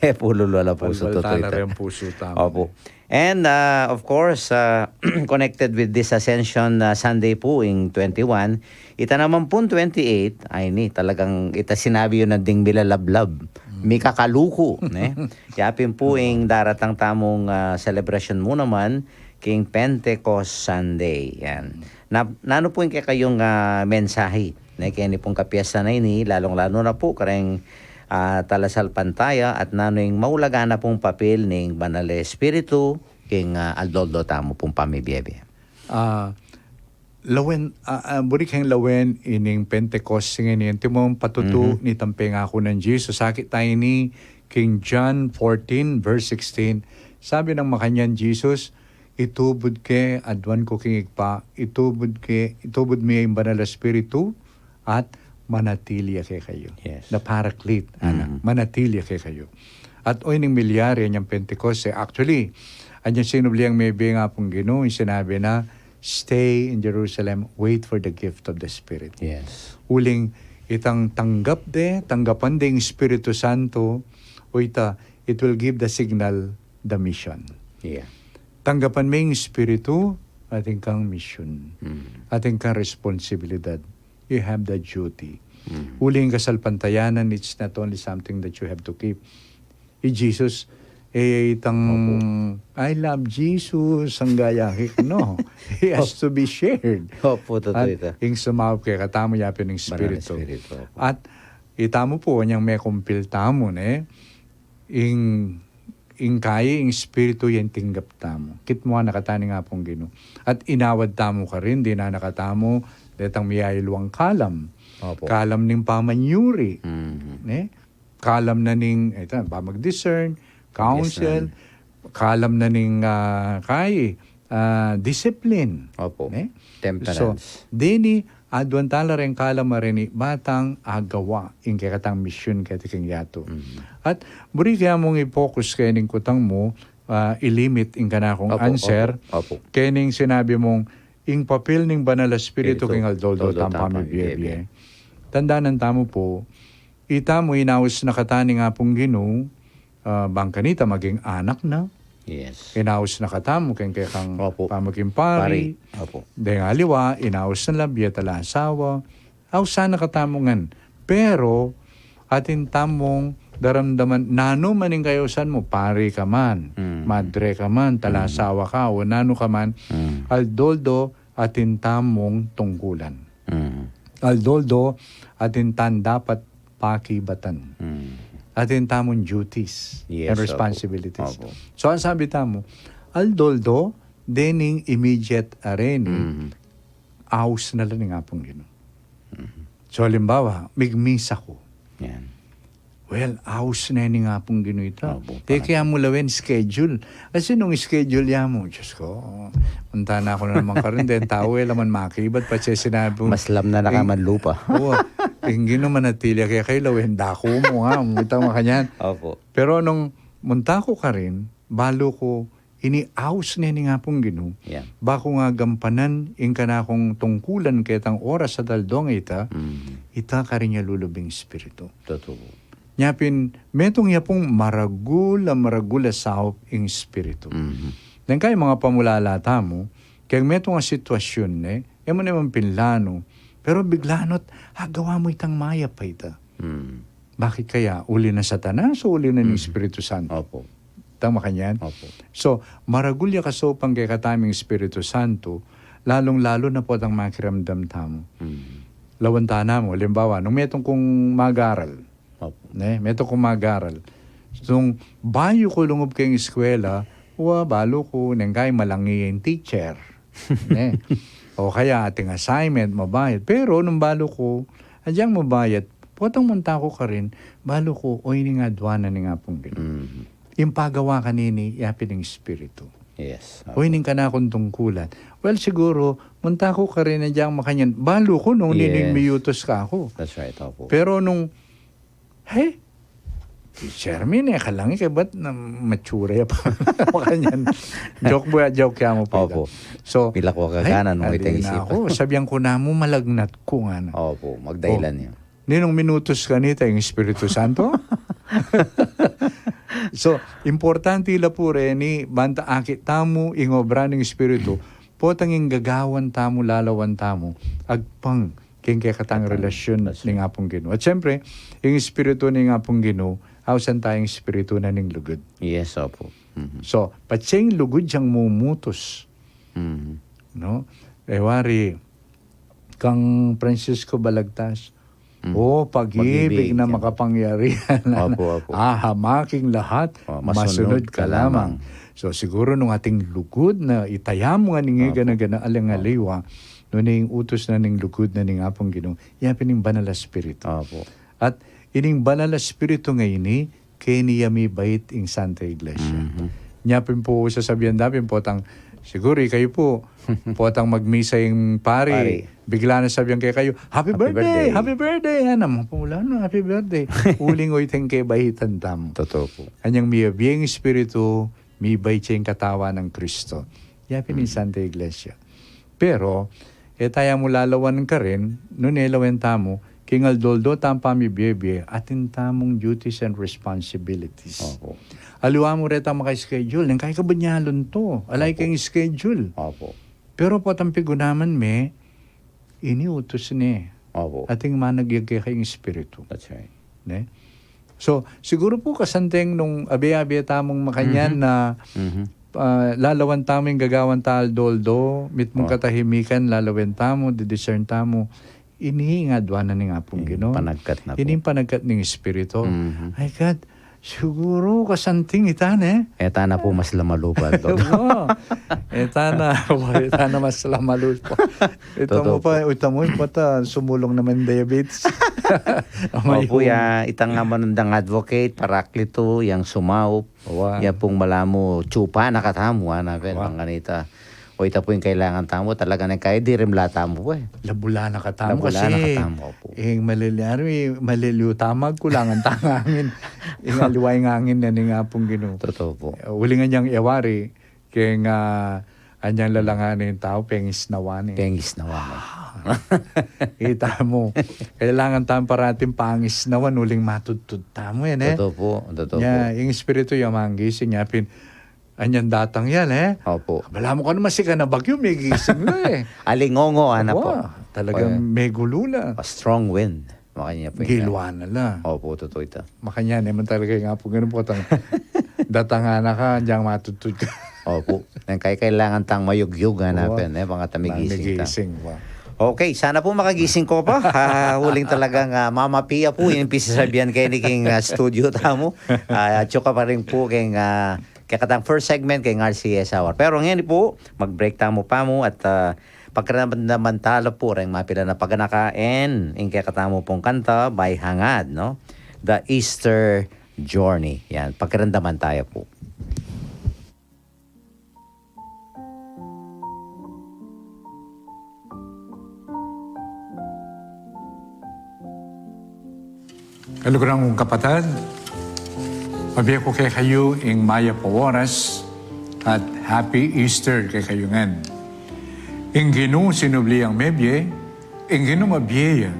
E pu lulwal a pusu, totoo ita. Lulwal tana ring pusu tamu. Opo. And, ah, of course, ah, connected with this Ascension, ah, Sunday pu, ing twenty-one, ita naman pung twenty-eight, ay ni, talagang ita sinabi yu na ding milalablab, mikakaluku, ne? Ya pin pu ing daratang tamung, ah, celebration mu naman, king Pentecost Sunday. Yan. Na, nanu pu ing kekayung, ah, mensahe, ne, keni pung kapiestan a ini, lalung-lalu na pu kareng, ah, talasalpantaya, at nanu ing maulaga na pung papil ning Banal a Espiritu king, ah, aldo-aldo tamu pung pamibie-bie? Ah, lawen, ah, ah, buri keng lawen ining Pentecost ngeni, antimong patutu nitang pengaku nang Jesus. Akit ta ini king John fourteen, verse sixteen. Sabi nang makanyan Jesus, "Itubud ke, aduan ku king Ibpa, itubud ke, itubud mi ing Banal a Espiritu, at manatili ya kekayu." Yes. The Paraclete, ana, manatili ya kekayu. At o ining milyari inyang Pentecost, eh, actually, inyang sinubli yang mebie ing Apung Ginu, ing sinabi na, "Stay in Jerusalem, wait for the gift of the Spirit." Yes. Uling itang tanggap de, tanggapan de ing Espiritu Santo, o ita, it will give the signal, the mission. Yeah. Tanggapan me ing Espiritu, atin kang mission. Atin kang responsibilidad. You have the duty. Uling kasalpantayanan, it's not only something that you have to keep. I Jesus, eh, itang, "I love Jesus," angga ya hik, no. He has to be shared. Opo, totoo ita. At ing sumaup kekatamu, yapin ing Espiritu. Banal a Espiritu, opo. At itamu pu, inyang mekumpil tamu, ne? Ing, ing kayi, ing Espiritu yang tinggap tamu. Kitmu na kata ning Apung Ginu. At inawad tamu karin, dinan na katamu detang miyayaliwang kalam. Opo. Kalam ning pamanyuri. Ne? Kalam na ning, ita, pamag-discern, counsel, kalam na ning, ah, kayi, ah, discipline. Opo. Ne? Temperance. So, deni, aduan tala reng kalam a reni, ba tang agawa ing kekatang mission keti king yatu. At buri ke mung i-focus keni ing kutang mu, ah, i-limit ing kanakung answer, opo, keni ing sinabi mung, ing papil ning Banal a Espiritu king aldo-aldo tang pamibie-bie. Tandanan tamu pu, itamu inaus na kata ning Apung Ginu, ah, bang kanita maging anak na. Yes. Inaus na katamu keng kekang pamaging pari. Pari. Opo. Deng aliwa, inaus na la, bie ta la asawa. Ausan na katamu ngan. Pero, atin tamung daramdaman, nanu man ing kayausan mu, pari ka man, madre ka man, talasawa ka, o nanu ka man, aldo-aldo, atin tamung tungkulan. Aldo-aldo, atin tang dapat pakibatan. Atin tamung duties and responsibilities. Yes, opo. Opo. So, ang sabi tamu, aldo-aldo, dening immediate a reni, aus na la ning Apung Ginu. So, halimbawa, migmisa ku. Yan. Well, aus na ning Apung Ginu ita. Opo, e ke ya mu lawen schedule. Kasi nung schedule ya mu, Diyos ko, punta na ku na naman karin, deng tau, e la man makibat, patse sinabi mu. Mas lam na na ka man lupa. Oo. Ing Ginu manatili ya kekayu, lawen daku mu, ha? Mita makanyan. Opo. Pero nung munta ku karin, balu ku, ini aus ne ning Apung Ginu, yeah, ba kung gagampanan ing kanakung tungkulan ketang oras at aldo a ita, mm, ita karin ya lulubing Espiritu. Totoo. Nya pin, metung ya pung maragul a maragul a saup ing Espiritu. Mhm. Deng kaya mga pamulala tamu, keng metung a sitwasyun ne, e mu ne man pinlanu, pero bigla nu't agawa mu itang mayap a ita. Mm. Bakit kaya? Uli na Satanas o uli na ning, mhm, Espiritu Santo? Opo. Tama kanyan? Opo. So, maragul ya kasaupan kekatamung Espiritu Santo, lalung-lalu na potang makiramdam tamu. Mm. Lawan ta namu, alimbawa, nung metung kung mag-aral, opo, ne, metung kung mag-aral. Nung bayu ku lungub keng eskwela, wa, balu ku, neng kaya malangi ing teacher. Ne? O kaya ating assignment, mabayat. Pero nung balu ku, agyang mabayat, potang munta ku karin, balu ku, o ini ing adwa na ning Apung Ginu. Mhm. Ing pagawa kanini, yapin ing Espiritu. Yes. O ini ing kanakung tungkulan. Well, siguru, munta ku karin, agyang makanyan, balu ku nung, yes, nining miyutus kaku. That's right, opo. Pero nung He? Teacher mi, ne, kalangi ke, ba't na matsura ya pa? Makanyan. Joke bu, joke ya mu pu ita. Opo. So, milako ka, ay, gana nung ali itang na isipan. Aku, sabian ku na mu, malagnat ku ngana. Opo, magdahilan, oh, ya. Ninung minutus kanita ing Espiritu Santo? So, importante la pu reni, banta akit tamu ing obra ning Espiritu, potang ing gagawan tamu, lalawan tamu, agpang keng kekatang, kekatang relasyon, that's right, ning Apung Ginu. At siyempre, ing Espiritu ning Apung Ginu, ausan taya ing espiritu na ning lugud. Yes, opo. Mhm. So, patse ing lugud yang mumutus. Mhm. No? E wari, kang Francisco Balagtas, mm, "O pag-ibig, pag-ibig na, yan, makapangyarihan, opo, opo, ahamaking lahat, oh, masunod, masunod ka lamang." So, siguru nung ating lugud na itaya mu ngan ing, opo, gana-gana alang, opo, aliwa, nune ing utus na ning lugud na ning Apung Ginu, yapin ing Banal a Espiritu. Opo. At ining Banal a Espiritu ngeni, keni ya mibait ing Santa Iglesia. Mhm. Nya pin pu sasabian da pin potang, siguru ikayu pu, potang magmisa ing pari, pari, bigla na sabian kekayu, "Happy birthday! Happy birthday!" Happy birthday! Yan, ang mga pamula na, "Happy birthday!" Uling oyteng kebaitan tamu. Totoo pu. Anyang miyabie ing Espiritu, mibait ya ing katawan nang Kristo. Yapin ing, mm, Santa Iglesia. Pero, e taya mu lalawan karin, nune lawen tamu, king aldo-aldo tamung pamibie-bie, atin tamung duties and responsibilities. Opo. Aliwa mu retang maka-schedule, neng kaya kabunyalun to, ala, opo, keng schedule. Opo. Pero potang pigunaman me, ini utus ne. Opo. Atin managyag keka ing Espiritu. That's right. Ne? So, siguru pu kasanteng nung abe-abe tamung makanyan, mhm, na, mhm, ah, lalawan tamu ing gagawan ta aldo-aldo, mitmung, oh, katahimikan, lalawen tamu, didiscern tamu, ini ing adwa na ning Apung Ginu. Ini ing panagkat na pu. Ini ing panagkat ning Espiritu. Mhm. Ay, God, siguru kasanting ita, ne? E ta na pu mas lamalu pa, Dodo. Wa. E ta na, wa, e ta na mas lamalu pa. Ita mu pa, ita mu pa ta, sumulung naman diabetes. Opo, ya, itang amanung dang advocate, paraklitu, yang sumaup, wa, ya pung malamu, tsupa na katamu, ana, pen, wa, panganita. O ita pu ing kailangan tamu, talaga na kaya dirimla tamu pu, e. Labula na katamu, labula na kasi, katamu, opo, ing maliliari, maliliu tamu, kulangan tang angin. Ing aliwa ing angin na ning Apung Ginu. Totoo pu. Uling anyang e wari, keng, ah, anyang lalangan ning tau, pengis na wa ne. Pengis na wa ne. Ita mu, kailangan tamu parating pangis na wa ne, uling matudtud tamu, e, ne? Totoo pu, totoo pu. Nya, ing Espiritu ya manggising, nya pin, anyang datang ya, e. Opo. Balamu kanu masikan a bagyu, migising la, e. Alingongo, ana pu. Wa, talagang, oy, megulo la. A strong wind. Makanya pu, gilwa na la. Opo, totoo ita. Makanya ne man talaga ing Apung Ginu potang datangan na ka, agyang matudtud ka. Opo. Neng kaya kailangan tang mayugyug, ana, wa, pen, e, pangata migising ta. Migising, wa. Okay, sana pu makagising ko pa. Ah, uling talagang, ah, mamapia pu ing pisasabian keni king, ah, studio tamu. Ah, atyu ka pa rin pu king, ah, kekatang first segment keng R C S Hour. Pero ngeni pu, mag-break tamu pamu at, ah, pakiramdaman ta la pu reng mapilan a paganaka, and ing kekatamu pung kanta, By Hangad, no? The Easter Journey. Yan, pakiramdaman taya pu. Kaluguran kung kapatad, Mabie ku kekayu ing mayap a oras at Happy Easter kekayu ngan. Ing Ginu sinubli yang mebie, ing Ginu mabie ya,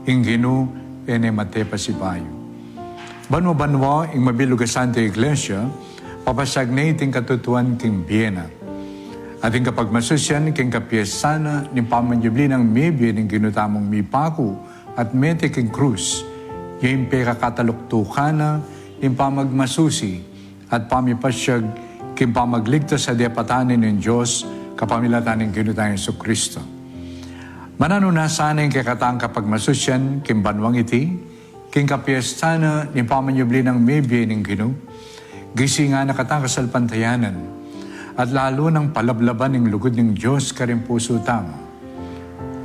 ing Ginu e ne mate pasibayu. Banua-banua ing mabilug a Santa Iglesia, papasiag ne iting katutuan king bie na. At ing kapagmasusian king kapiestan na ning pamanyubli nang mebie ning Ginu tamung mipaku at mete king krus, ya ing pekakataluktukan na ning pamagmasusi at pamipasiag king pamagligtas a depatan ne ning Dios kapamilatan ning Ginu tang Jesucristo. Mananu na sana ing kekatang kapagmasusian king banuang iti, king kapiestan na ning pamanyubli nang mebie ning Ginu, gisingan na kata kasalpantayanan, at lalu nang palablaban ing lugud ning Dios karing pusu tamu.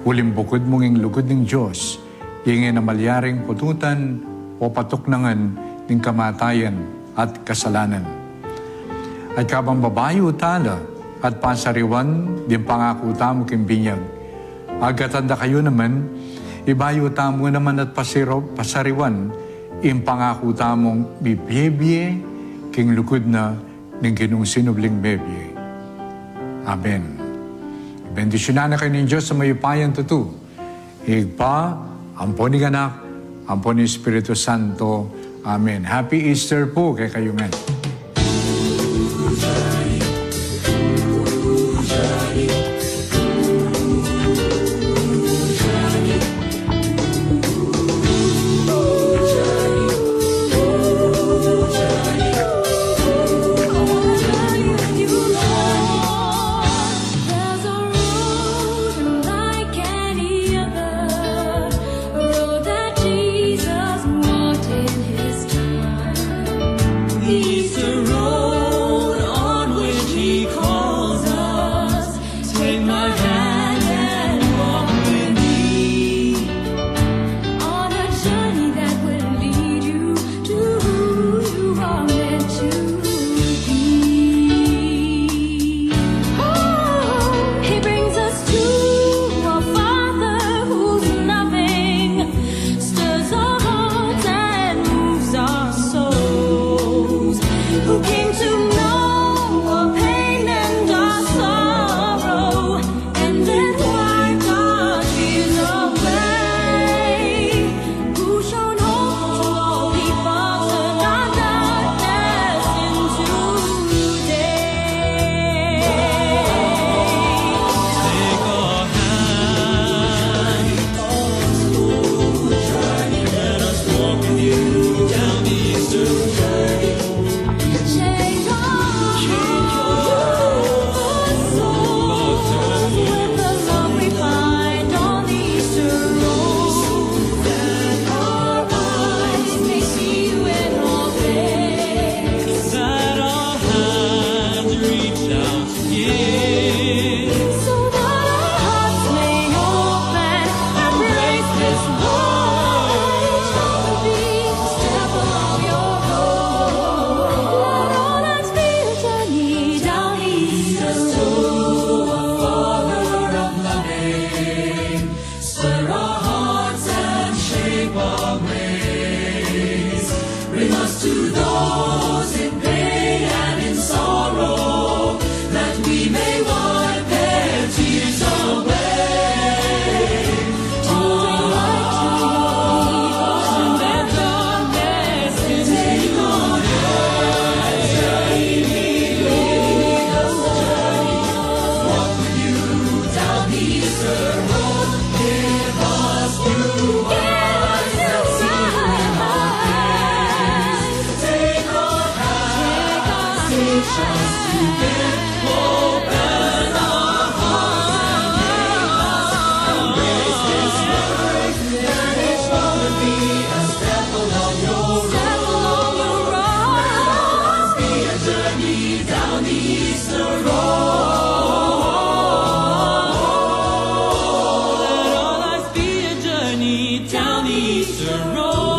Uling bukud mung ing lugud ning Dios, ya ing e na malyaring pututan o patuknangan ning kamatayan at kasalanan. At kabang babayu tala at pasariwan ding pangaku tamu king binyag, agkatan da kayu naman, ibayu tamu naman at pasiro-, pasariwan ing pangaku tamung mibie-bie king lugud na ning Ginung sinubling mebie. Amen. Bendisyunan na kayu ning Dios a mayupayang tutu, Ibpa, ampo ning Anak, ampo ning Espiritu Santo. Amen. Happy Easter po kekayu ngan. There's a road unlike any other, a road that Jesus walked in his time. It's the road on which he calls us. Take my hand and walk with me on a journey that will lead you to who you are meant to be. Oh, he brings us to a Father whose loving stirs our hearts and moves our souls, who came to know our pain and our sorrow, and then wiped our tears away. Who shone hope to all people, turned our darkness into day. Take our hand, let us walk with you down the Easter journey. Change our souls with the love we find on the Easter road. That our eyes may see you in all things. That our hands reach out to give. So that our hearts may open, embrace this light. Step along your road. Let our lives be a journey down Easter Road. Father of loving, stir our hearts and shape our ways. Bring us to those in pain and in sorrow, that we may wipe their tears away. Let our lives be a journey down the Easter Road.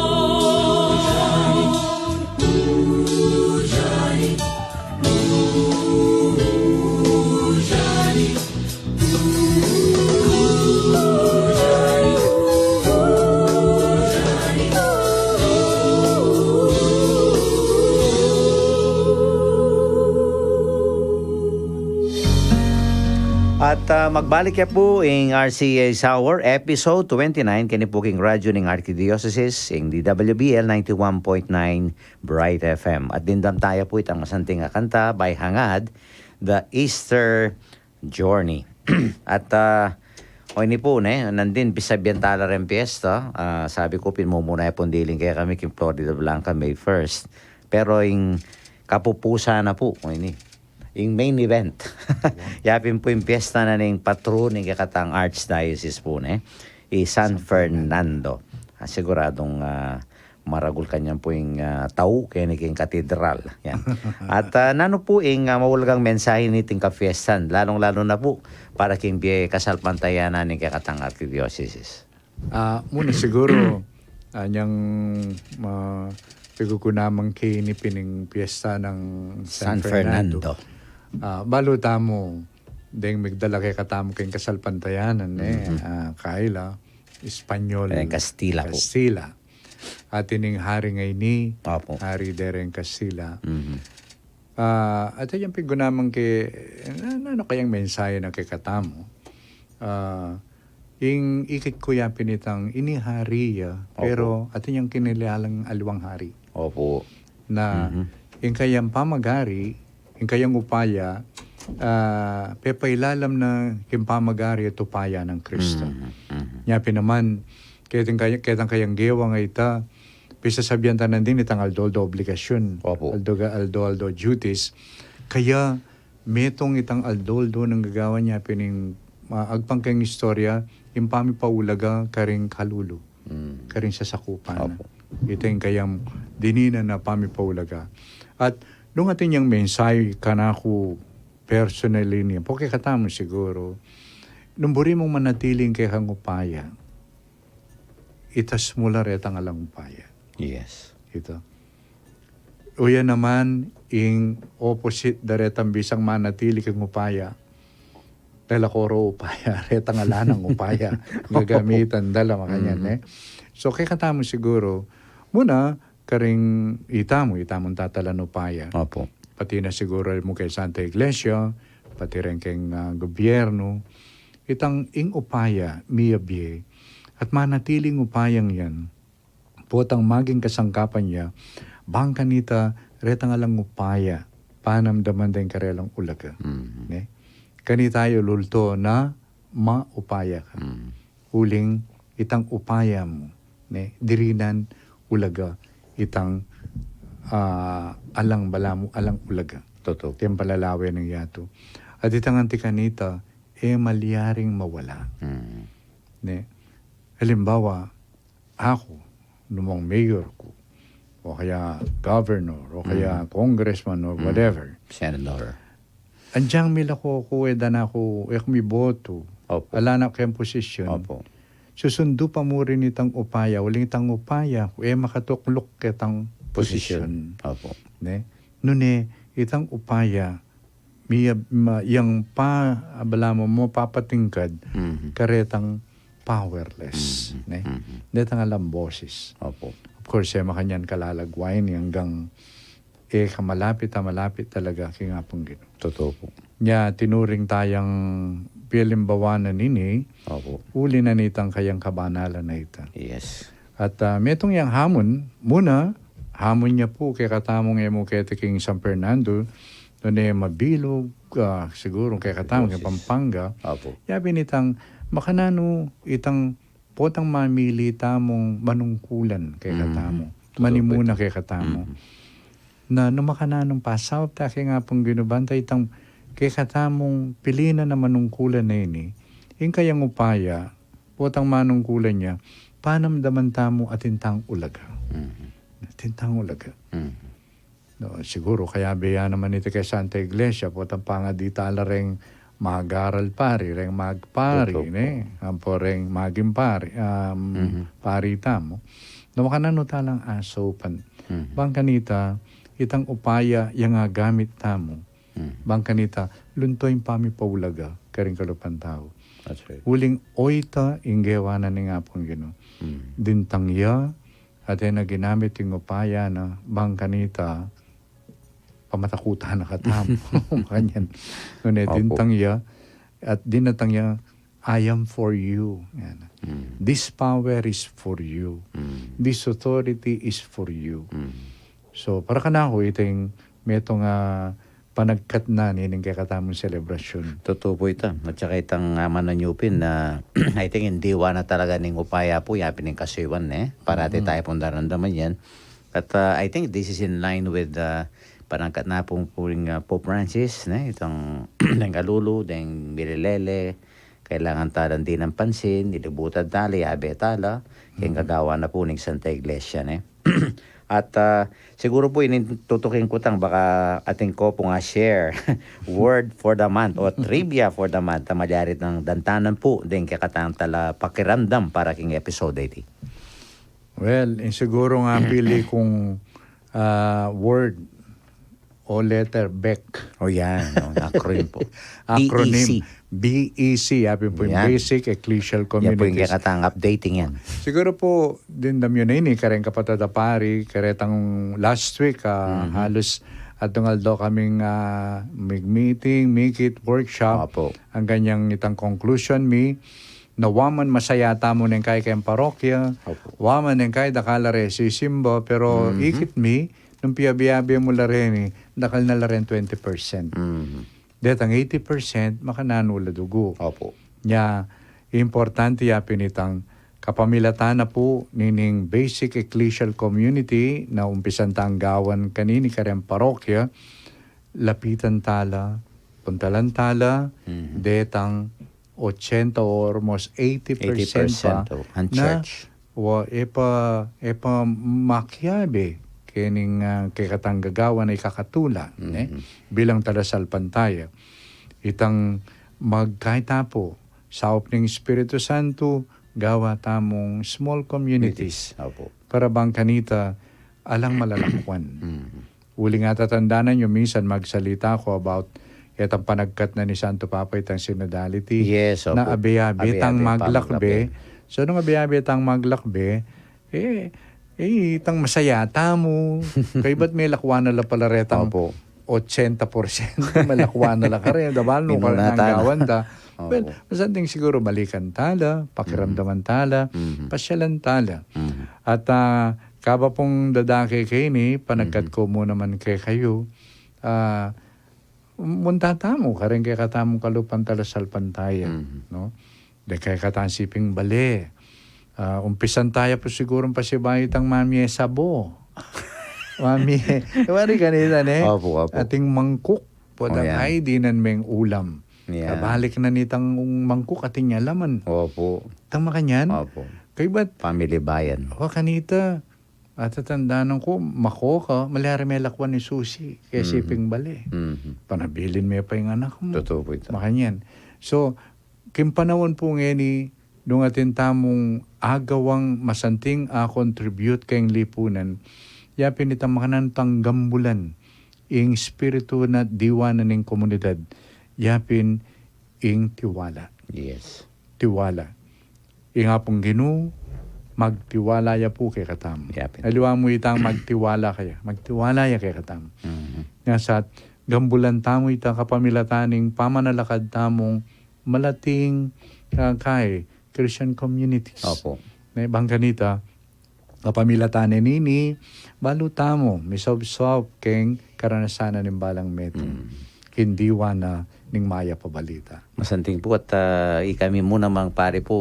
At, ah, magbalik ya pu ing R C A's Hour, episode twenty-nine, keni pu king radyo ning Archdiocese, ing D W B L ninety-one point nine Bright F M. At dimdam taya pu itang masanting a kanta, by Hangad, The Easter Journey. At, ah, o ini pu, ne, nandin, pisabian tala reng piyesta, ah, sabi ku, pinmumuna ya pung diling kekami king Floridablanca, May first. Pero ing kapupusan na pu, o ini, ing main event. Ya pin pu ing piyesta na ning patron ning kekatang archdiocese pu, ne, i San Fernando. Ah, siguradung, ah, maragul kanyan pu ing, ah, tau keni king katedral. Yan. At, ah, nanu pu ing, ah, maulagang mensahe niting kapiestan, lalung-lalu na pu para king bie kasalpantayanan ning kekatang archdiocese? Ah, muna siguro, ah, nyang, ah, pigugunamang keni pin ing piyesta nang San San Fernando. Fernando. Ah, balu tamu, deng migdala kekatamu king kasalpantayanan, ne? Mhm. Ah, kaila, Espanyol, Reng Kastila pu. Kastila. At ining hari ngeni, Opo. Hari de reng Kastila. Mhm. Ah, at yang pigugunamang ke, na, na, nanu kayang mensahe na kekatamu? Ah, ing ikit ku ya pin itang ini hari ya, Opo. Pero atin yang kinilalang aliwang hari. Opo. Na, Mhm. Ing kayang pamagari, ing kayang upaya, ah, pepailalam na king pamagari at upaya nang Kristo. Mhm, mhm. Nya pin naman, ketang kaya-, ketang kayang gewang a ita, pisasabian ta nandin itang aldo-aldo obligasyun. Opo. Aldo-, aldo-aldo duties. Kaya, metung itang aldo-aldo nang gagawan nya pin ing, ah, agpang keng istorya, ing pamipaulaga karing kalulu. Mm. Karing sasakupan na. Opo. Ita ing kayang dininan a pamipaulaga. At nung atin yang mensahe kanaku personally niya, pu kekatamu siguro, nung buri mung manatili ing kekang upaya, itas mu la retang alang upaya. Yes. Ita. Uya naman, ing opposite da retang bisang manatili keng upaya. Dala koro upaya, retang ala nang upaya. Gagamitan da la makanyan, Mhm. Eh. So, kekatamu siguro, muna, karing itamu, itamung tatalan upaya. Opo. Pati na siguro mu keng Santa Iglesia, pati rin keng, ah, gobyerno, itang ing upaya, miyabie, at manatili ing upayang yan, potang maging kasangkapan ya, bang kanita retang alang upaya, panamdaman da ing karelang ulaga. Mhm. Ne? Kanita ya lulto na maupaya ka. Mhm. Uling itang upaya mu, ne? Dirinan ulaga itang, ah, alang balamu, alang ulaga. Totoo. Itang palalawe nang yatu. At itang anti kanita, e malyaring mawala. Mhm. Ne? Halimbawa, aku, numang mayor ku, o kaya governor, o kaya Mm. congressman, or Mm. whatever. Senator. Anjang milako ku, e da na ku, e ku miboto. Opo. Ala na keng posisyon. Opo. Susundu pa mu rin itang upaya, uling itang upaya, e makatukluk ketang Posisyon. Posisyon. Opo. Ne? Nune, itang upaya, miya, ma, yang pa, abala mu, mapapatingkad, Mhm. karetang powerless, Mhm. Ne? Mhm. Detang alang boses. Opo. Of course, e makanyan kalalagwain, anggang, e ka malapit, a malapit talaga king Apung Ginu. Totoo po. Nya, tinuring tayang pialimbawa na nini, Opo. Uli na nitang kayang kabanalan a ita. Yes. At, ah, metung yang hamun, muna, hamun ya pu kekatamung e mu keti king San Fernando, nune mabilug, ah, siguro kekatamu king Boses. Pampanga. Opo. Ya pin itang makananu itang potang mamili tamung manungkulan kekatamu. Mhm. Manimuna kekatamu. Mhm. Na, nu makananung pasaup ta king Apung Ginu banta itang kekatamung pilinan a manungkulan a ini, ing kayang upaya, potang manungkulan ya, panamdaman tamu atin tang ulaga. Mhm. Atin tang ulaga. Mhm. No, siguro kayabe ya naman iti keng Santa Iglesia, potang pangadi tala reng magaral pari, reng magpari, Totoo po. Ne? Ampo reng maging pari, um, Mhm. pari tamu. No, makananu talang asaupan. Mhm. Bang kanita, itang upaya yang agamit tamu. Mhm. Bang kanita, lunto ing pamipaulaga, karing kalupan tau. That's right. Uling oyta ing gewa na ning Apung Ginu. Mhm. Dintang ya, at e na ginamit ing upaya na, bang kanita, pamatakutan na katamu. Makanyan. Nune Opo. Dintang ya, at dinatang ya, "I am for you." Yan. Mm. "This power is for you. Mm. This authority is for you." Mm. So, para kanaku, ita ing metung a panagkat na nining kekatamung selebrasyun. Totoo pu ita. At saka itang, ah, mananyupin na, I think, ing diwa na talaga ning upaya pu, yapin ing kasuyuan, ne? Parati Mm. tayu pung daramdaman yan. At, ah, I think this is in line with, ah, panagkat na pu ning, ah, Pope Francis, ne? Itang, deng kalulu, deng mililele, kailangan tala dinan pansin, ilibutan tala, yabe tala, keng Mm. gagawan na pu ning Santa Iglesia, ne? At, ah, siguru pu, ini tutukin ku tang baka atin ku pung, ah, share word for the month o trivia for the month, a malyari tang dantanan pu deng kekatang talapakiramdam para king episode eighty. Well, ing sigurung apili kung, ah, word o letter, BEC. O yan, no, acronym pu. Acronym. B E C. B E C, yapin pu ing Yan. Basic Ecclesial Yan pu ing Communities. Kekatang updating yan. Siguru pu, dimdam yu na ini, kareng kapatad a pari, karetang last week, ah, Mhm. halos atung aldo kaming, ah, mig-meeting, mikit, workshop. Opo. Ang kanyang itang conclusion mi, na wa man masaya tamu neng kekatang parokya, Opo. wa man neng kekatang dakal a re sisimba, pero Mhm. ikit mi, nung piyabe-yabe mu la reni, dakal na la ren twenty percent. Mhm. Detang eighty percent, makananu la dugu. Opo. Nya, importante ya pin itang kapamilatan na pu nining basic ecclesial community na umpisan tang gawan kanini kareng parokya, lapitan tala, puntalan tala, Mhm. detang ochenta or almost eighty percent pa Eighty percent, oh, ang na church. wa, e pa, e pa makiabe kening, ah, kekatang gagawan a ikakatula, ne? Mhm. Bilang talasalpantaya. Itang magkaita pu, saup ning Espiritu Santo, gawa tamung small communities. Communities, opo. Para bang kanita, alang malalakwan. Mhm. Uling atatandanan yu, minsan magsalita ku about itang panagkat na ni Santo Papa itang synodality Yes, na opo. abe-abe tang Abe-abe maglakbe. maglakbe. So, nung abe-abe tang maglakbe, e, e, itang masaya tamu. Kaybat melakwan na la pala retang Opo. ochenta porsyento, melakwan na la kare. Dabal nu Inuna kare tana. nanggawan ta. Opo. Well, masanting siguru balikan tala, pakiramdaman Mhm. tala, Mhm. pasyalan tala. Mhm. At, ah, kaba pung dadake keni, panagkat Mhm. ku mu naman kekayu, ah, munta tamu kareng kekatamung kalupang talasalpantaya, Mhm. no? Deng kekatang siping bale. Ah, umpisan taya pu sigurung pasibayu itang mamie sabo. Mamie, wari kanita, ne? Opo, opo. Ating mangkuk, O, potang yan. ay, dinan meng ulam. Yan. Kabalik na nitang mangkuk atin ya laman. Opo. Tama kanyan? Opo. Kaybat, Family bayan. o, kanita, atatandanan ku, makoka, malyari melakwan ing susi, kaya Mhm. siping bale. Mhm. Panabilin me pa ing anak mu. Totoo pu ita. Makanyan. So, king panaun pu ngeni, nung atin tamung agawang masanting a contribute keng lipunan, yapin itang makananu tang gambulan, ing espiritu na diwa na ning komunidad, yapin ing tiwala. Yes. Tiwala. Ing Apung Ginu, magtiwala ya pu kekatamu. Yapin. Aliwa mu itang magtiwala kaya. Magtiwala ya kekatamu. Mhm. Nya sa gambulan tamu ita kapamilatan ning pamanalakad tamung malating, ah, kaya Christian communities. Opo. Ne, bang kanita, kapamilatan ne nini, balu tamu, misaub-saub keng karanasan na ning balang metung. Mm. King diwa na ning mayap a balita. Masanting pu at, ah, ikami mu namang pari pu,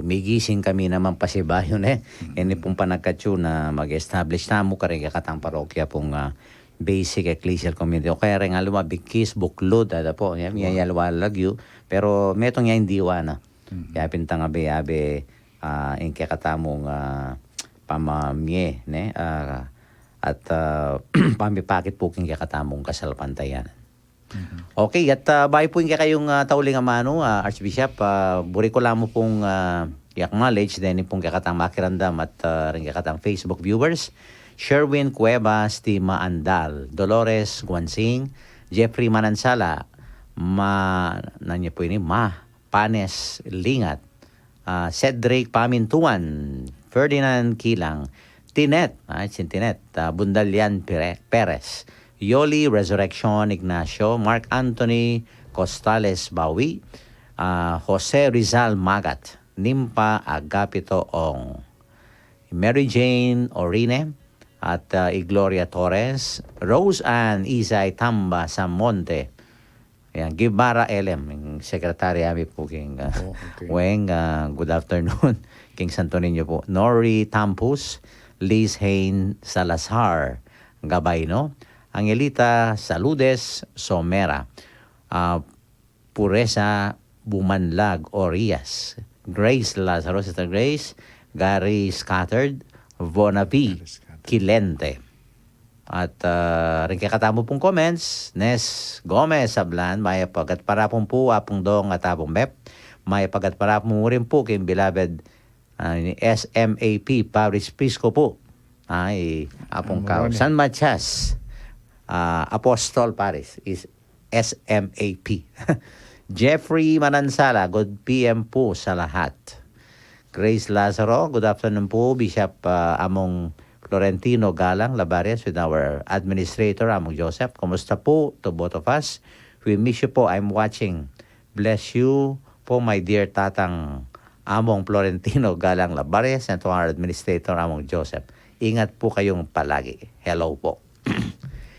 migising kami namang pasibayu ne. Mm. Ini pung panagkat yu na mag-establish tamu karing kekatang parokya pung, ah, basic ecclesial community. O kaya reng aliwa bikis, buklud, ada pu. Yan, yan, Wow. aliwa lagyu. Pero metung ya ing diwa na. Mm. Yapin tang abe-abe, ah, ing kekatamung, ah, pamamie, ne? Ah, at, ah, pamipakit pu king kekatamung kasalpantayanan. Mhm. Okay, at, ah, bayu pu ing kekayung, ah, tauling amanu, ah, Archbishop, ah, buri ku la mu pung, ah, i-acknowledge deni pung kekatang makiramdam at, ah, ring kekatang Facebook viewers, Sherwin Cuevas, Tima Andal, Dolores Guansing, Jeffrey Manansala, ma, nanu pu ini, ma, Panes Lingat, ah, Cedric Pamintuan, Ferdinand Kilang, Tinet, ah, sin Tinet, ah, Bundalian Pire-, Perez, Yoli Resurrection Ignacio, Mark Anthony Costales Bawi, ah, Jose Rizal Magat, Nimpa Agapito Ong, Mary Jane Orine, at, ah, i Gloria Torres, Rose Ann Isay Tamba Samonte, yan, Guevara L M, ing sekretarya mi pu king, ah, Oh, okay. Weng, ah, good afternoon, king Santo Niño pu. Nori Tampus, Liz Hein Salazar Gabaino, Angelita Saludes Somera, ah, Puresa Bumanlag Orias, Grace Lazaro, Sister Grace, Gary Scattered, Vonavi Gary Scattered. Kilente. At, ah, ring kekatamu pung comments, Nes Gomez Sablan, mayap a gatpanapun pu, Apung Dong at Apung Bep, mayap a gatpanapun mu rin pu king beloved, ah, S M A P Parish Pisco pu. Ay, Apung Kau. San Matias, ah, Apostol Parish is S M A P. Jeffrey Manansala, good P M pu sa lahat. Grace Lazaro, good afternoon pu, Bishop, ah, Among Florentino Galang Labarias with our administrator, Among Joseph. Kumusta pu to both of us? We miss you po. I'm watching. Bless you po, my dear Tatang Among Florentino Galang Labarias, and to our administrator, Among Joseph. Ingat po kayong palagi. Hello po.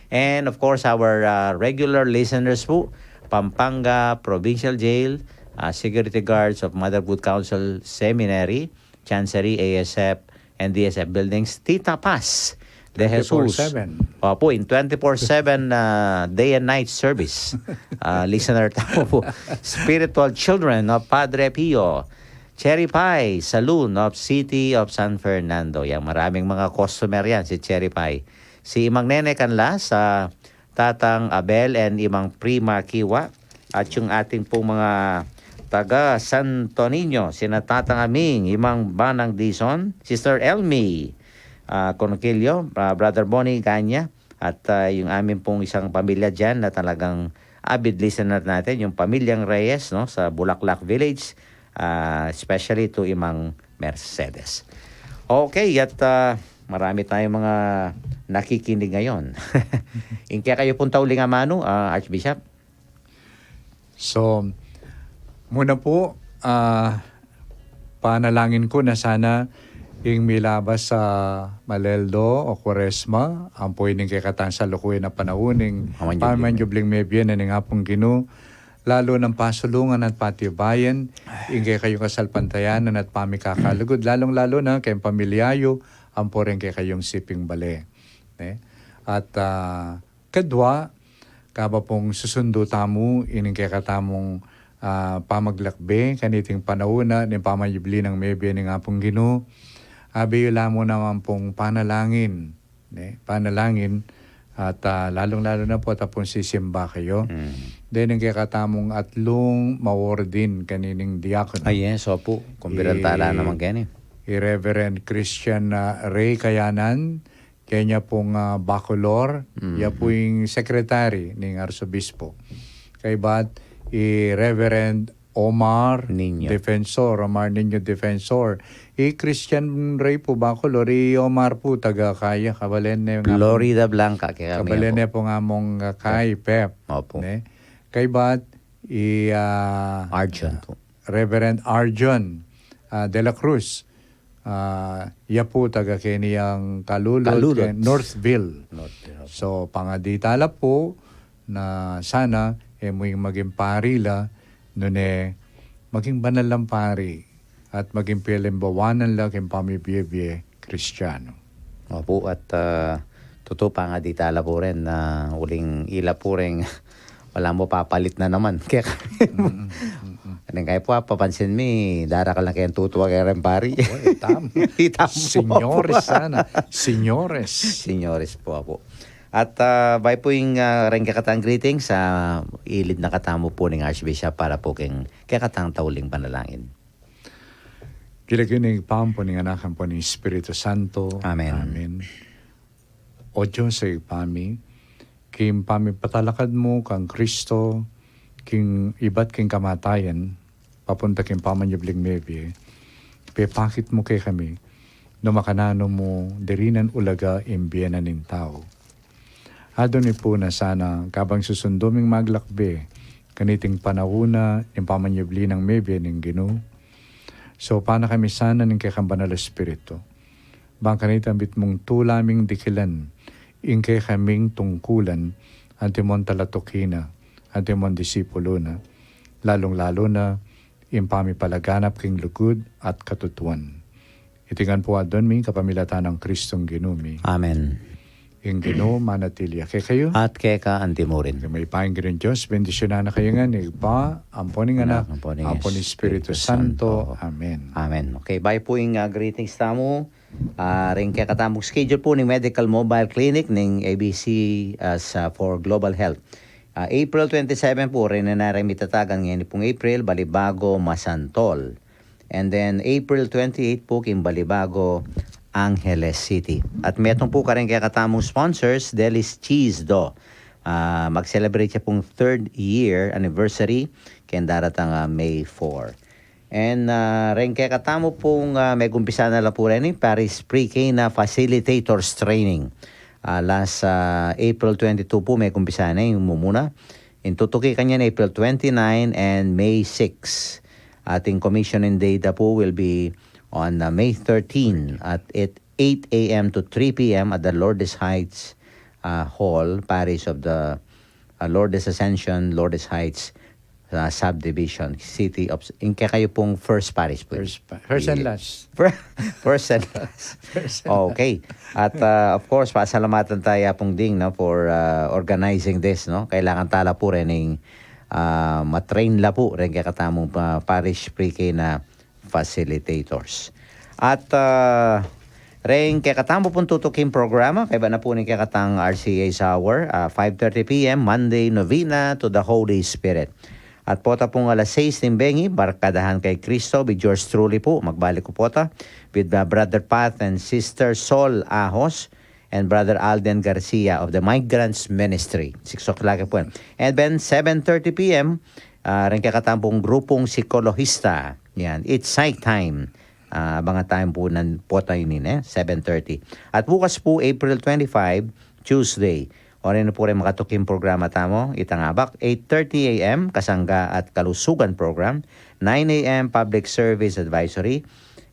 And of course, our, uh, regular listeners po, Pampanga Provincial Jail, uh, security guards of Mother of Good Counsel Seminary, Chancery, A S F, and D S F buildings, Tita Paz de Jesus. Twenty-four seven. Opo, in twenty-four seven, uh, day and night service. Uh, listener tamu po. Spiritual children of Padre Pio. Cherry Pie Saloon of City of San Fernando. Yang maraming mga customer yan, si Cherry Pie. Si Imang Nene Canlas, ah, Tatang Abel and Imang Prima Kiwa. At yung ating pong mga taga Santo Niño, sina Tatang Aming, Imang Banang Dizon, Sister Elmi, ah, Conquillo, ah, Brother Bonnie Ganya, at, ah, yung amin pong isang pamilya dyan na talagang avid listener natin, yung pamilyang Reyes, no, sa Bulaklak Village, ah, especially to Imang Mercedes. Okay, at, ah, marami tayong mga nakikinig ngayon. Ing kekayu pung tauling amanu, ah, Archbishop? So, muna po, ah, panalangin ku na sana ing milabas a Maleldo o Kuaresma, ampo ining kekatang salukuyan a panaun ning Pamanyubling. Pamanyubling mebie na ning Apung Ginu, lalu nang pasulungan at patibayan ing kekayung kasalpantayanan at pamikakalugud, lalung-lalu na keng pamilya yu, ampo ring kekayung siping bale. Ne? At, ah, Kadua, kaba pung susundu tamu ining kekatamung, ah, pamaglakbe kaniting panaun na ning pamanyubli nang mebie ning Apung Ginu, abe yu la mu naman pung panalangin, ne? Panalangin, at, ah, lalung-lalu na pu at apung sisimba kayu. Mm. Dening kekatamung atlung maordin kanining diakono. Ay, yes, opo. Kumbirantala naman keni. I Reverend Christian, ah, Ray Kayanan, kenya pung, ah, Bacolor, Mhm. ya pu ing secretary ning arsobispo. Kaybat i Reverend Omar Niño. Defensor, Omar Niño Defensor. I Christian Ray pu Bacolor, i Omar pu taga kaya, kabalen ne nga pu. Florida Blanca, kaya kami kabalen po. Ne pu nga mung, ah, kay Pep. Opo. Ne? Kaybat i, ah, Arjun po. Reverend Arjun, ah, de la Cruz. Ah, ya pu taga keni yang Calulud, Calulud. Ke-, Northville. Northville, opo. So, pangaditala pu na sana e mu ing maging pari la, nune maging banal lang pari at maging pialimbawanan la keng pamibie-bie Kristiano. Opo, at, ah, tutu pangaditala pu rin na uling ila pu rin wala mu papalit na naman. Kaya kami, mm, mm, mm. Neng kayu pu, ah, papansin mi, darakal na keng tutu a kaya rin pari. Oy, itam. Itam pu. Senyores sana. Senyores. Senyores pu, apo. At, ah, bayu pu ing, ah, reng kekatang greetings, ah, ilid na katamu pu ning Archbishop para pu keng kekatang tauling panalangin. King lagyu ning Ibpa, ampo ning Anak, ampo ning Espiritu Santo. Amen. Amen. O Dios a Ibpa mi, king pamipatalakad mu kang Kristo, king ibat king kamatayan, papunta king pamanyubling mebie, pepakit mu kekami, no makananu mu dirinan ulaga ing bie na ning tau. Adwan mi pu na sana, kabang susundu ming maglakbe, kaniting panaun na ning pamanyubli nang mebie ning Ginu. So, pana kami sana ning kekang Banal Espiritu. Bang kanita mitmung tula ming dikilan, ing kekaming tungkulan, antimong talatuki na, antimong disipulu na, lalung-lalu na, ing pamipalaganap king lugud at katutuan. Iti ngan pu adwan mi kapamilatan nang Kristong Ginu mi. Amen. Ing Ginu manatili ya kekayu. At keka antimurin. Mayupayang Ginung Dios, bendisyunan na kayu ngan, Ibpa, ampo ning Anak, ampo ning Espiritu Santo. Amen. Amen. Okay, bayu pu ing, ah, greetings tamu. Ah, ring kekatamung schedule pu ning Medical Mobile Clinic ning A B C, ah, sa for Global Health. Ah, April twenty-seven pu, rin na rin mitatagan ngeni pung April, Balibago, Masantol. And then April twenty-eight pu king Balibago, Angeles City. At metung pu karing kekatamung sponsors, Deli's Cheese Do. Ah, mag-celebrate ya pung third year anniversary keng daratang, ah, May four. And, ah, ring kekatamu pung, ah, megumpisa na la pu reni, Parish Pre-K na facilitators training. Ah, last, ah, April twenty-two pu megumpisa na, ing mumuna. Ing tutuki kanyan April twenty-nine and May six. At ing commissioning day da pu will be on, uh, May thirteen at eight, eight a m to three p m at the Lourdes Heights, uh, Hall, Parish of the, uh, Lourdes Ascension, Lourdes Heights, uh, Subdivision, City of, ing kekayu pung first parish pu. First pa-, first and last. Fir-, first and last. First and last. Okay. At, uh, of course, pasalamatan taya pung ding, no, for, uh, organizing this, no. Kailangan tala pu rin ing, uh, matrain la pu ring kekatamung, uh, parish pre-K na facilitators. At, uh, ring kekatamu pung tutuking programa, kaybat na pu ning kekatang R C A's Hour, uh, five thirty p m, Monday Novena to the Holy Spirit. At pota pung alas sais ning bengi, Barkadahan kay Kristo, with yours truly pu, magbalik ku pota, with, uh, Brother Pat and Sister Sol Ahos, and Brother Alden Garcia of the Migrants Ministry. Six o'clock pu. And then seven thirty p m, ah, ring kekatamu pung grupung psikolohista. Yan, It's Psych Time. Ah, abangan tamu pu nan pota ini, eh, seven thirty. At bukas pu, April twenty-five, Tuesday, orin na pu rin makatuking programa tamu, itang abak, eight thirty a m, Kasangga at Kalusugan program, nine a m, Public Service Advisory,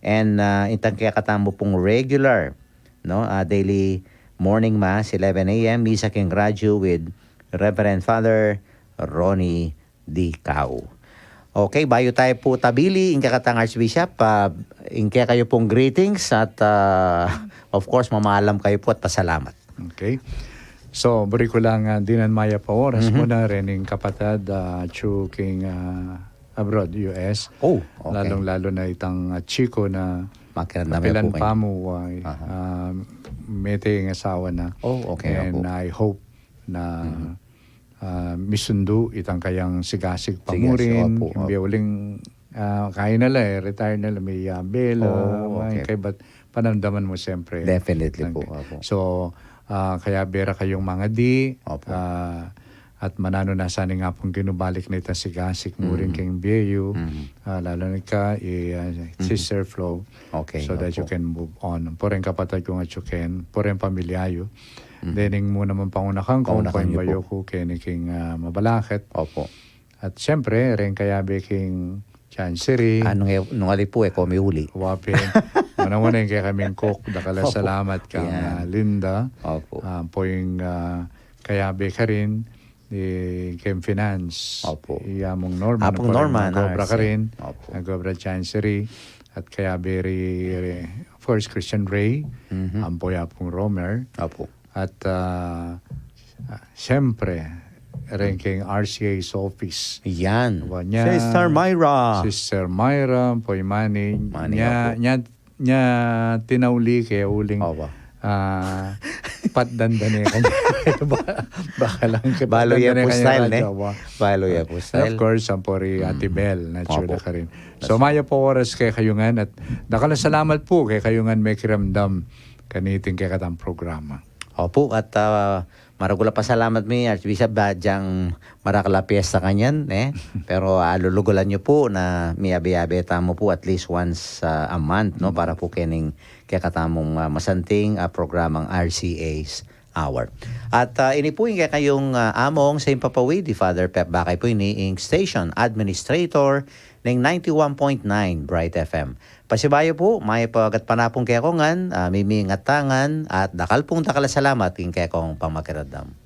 and, ah, itang kekatamu pung regular, no, ah, daily morning mass, eleven a m, Misa king Radyo with Reverend Father Ronnie Dicao. Okay, bayu tamu pu tabili ing kekatang Archbishop, ah, ing kekayu pung greetings at, ah, of course, mamalam kayu pu at pasalamat. Okay. So, buri ku lang, ah, dinan mayap a oras muna rening kapatad, ah, atyu king, ah, abroad, U S. Oh, okay. Lalung-lalu na itang, ah, Chico na makiramdam ya kapilan pu kayu. Pamu, ah, ah, mete ing asawa na. Oh, okay. And I hope na, ah, misundu itang kayang sigasig pa mu rin. Sigasig, opo, opo. Bie uling, ah, kaya na la, eh, retire na la, miyabe la, oh, okay. Kaybat panamdaman mu siyempre. Definitely pu, opo. So, ah, kayabe ra kayung mangadi, opo. Ah, at mananu na sana ing Apung Ginu balik na itang sigasig mu rin king bie yu, ah, lalu na ika, i, ah, Sister Flo, okay, so that you can move on. Pu ring kapatad kung atyu ken, pu ring pamilya yu. Dening mu naman pangunakan ku, pangunakan yu pu. Bayu ku keni king, ah, mabalaket. Opo. At siyempre, reng kayabe king Chancery. Ah, nung e-, nung ali pu, e ko miuli. Wa pin. Manaman ing kekaming cook, dakal a salamat kang, ah, Linda. Opo. Ah, pu ing, ah, kayabe karin, i king finance. Opo. I Among Norman, Apung Norman, nag-obra karin. Opo. Nag-obra Chancery, at kayabe ri, ri, of course, Christian Ray, ampo i Apung Romer. Opo. At, ah, siyempre, reng king R C A's office. Yan. Wa nya, Sister Myra. Sister Myra, pu i Mani, Mani, nya, opo. Nya, nya tinauli ke uling, ah, patdandan e kanya. Ba-, baka lang ke balu ya patdandan e pu kanya style, ne? Radyo, wa. Balu ya pu style. Of course, ampo ri Ate Bel, na tsula karin. So, mayap a oras kekayu ngan, at dakal a salamat pu kekayu ngan mekiramdam kaniting kekatang programa. Opu, at, ah, maragul a pasalamat mi, Archbishop, ba, dyang marakal a piyesta kanyan, e. Pero, ah, lulugulan yu pu na miyabe-yabe tamu pu at least once, ah, a month, no? Para pu kening kekatamung, ah, masanting, ah, programang R C A's hour. At ah, ini pu ing kekayung ah, among sa impapawid, i Father Pep Bakay pu ini, ing station administrator ning ninety-one point nine Bright F M. Pasibayu pu, mayap a gatpanapun kekongan, ah, mimingat tangan, at dakal pung dakal a salamat king kekong pamakiramdam.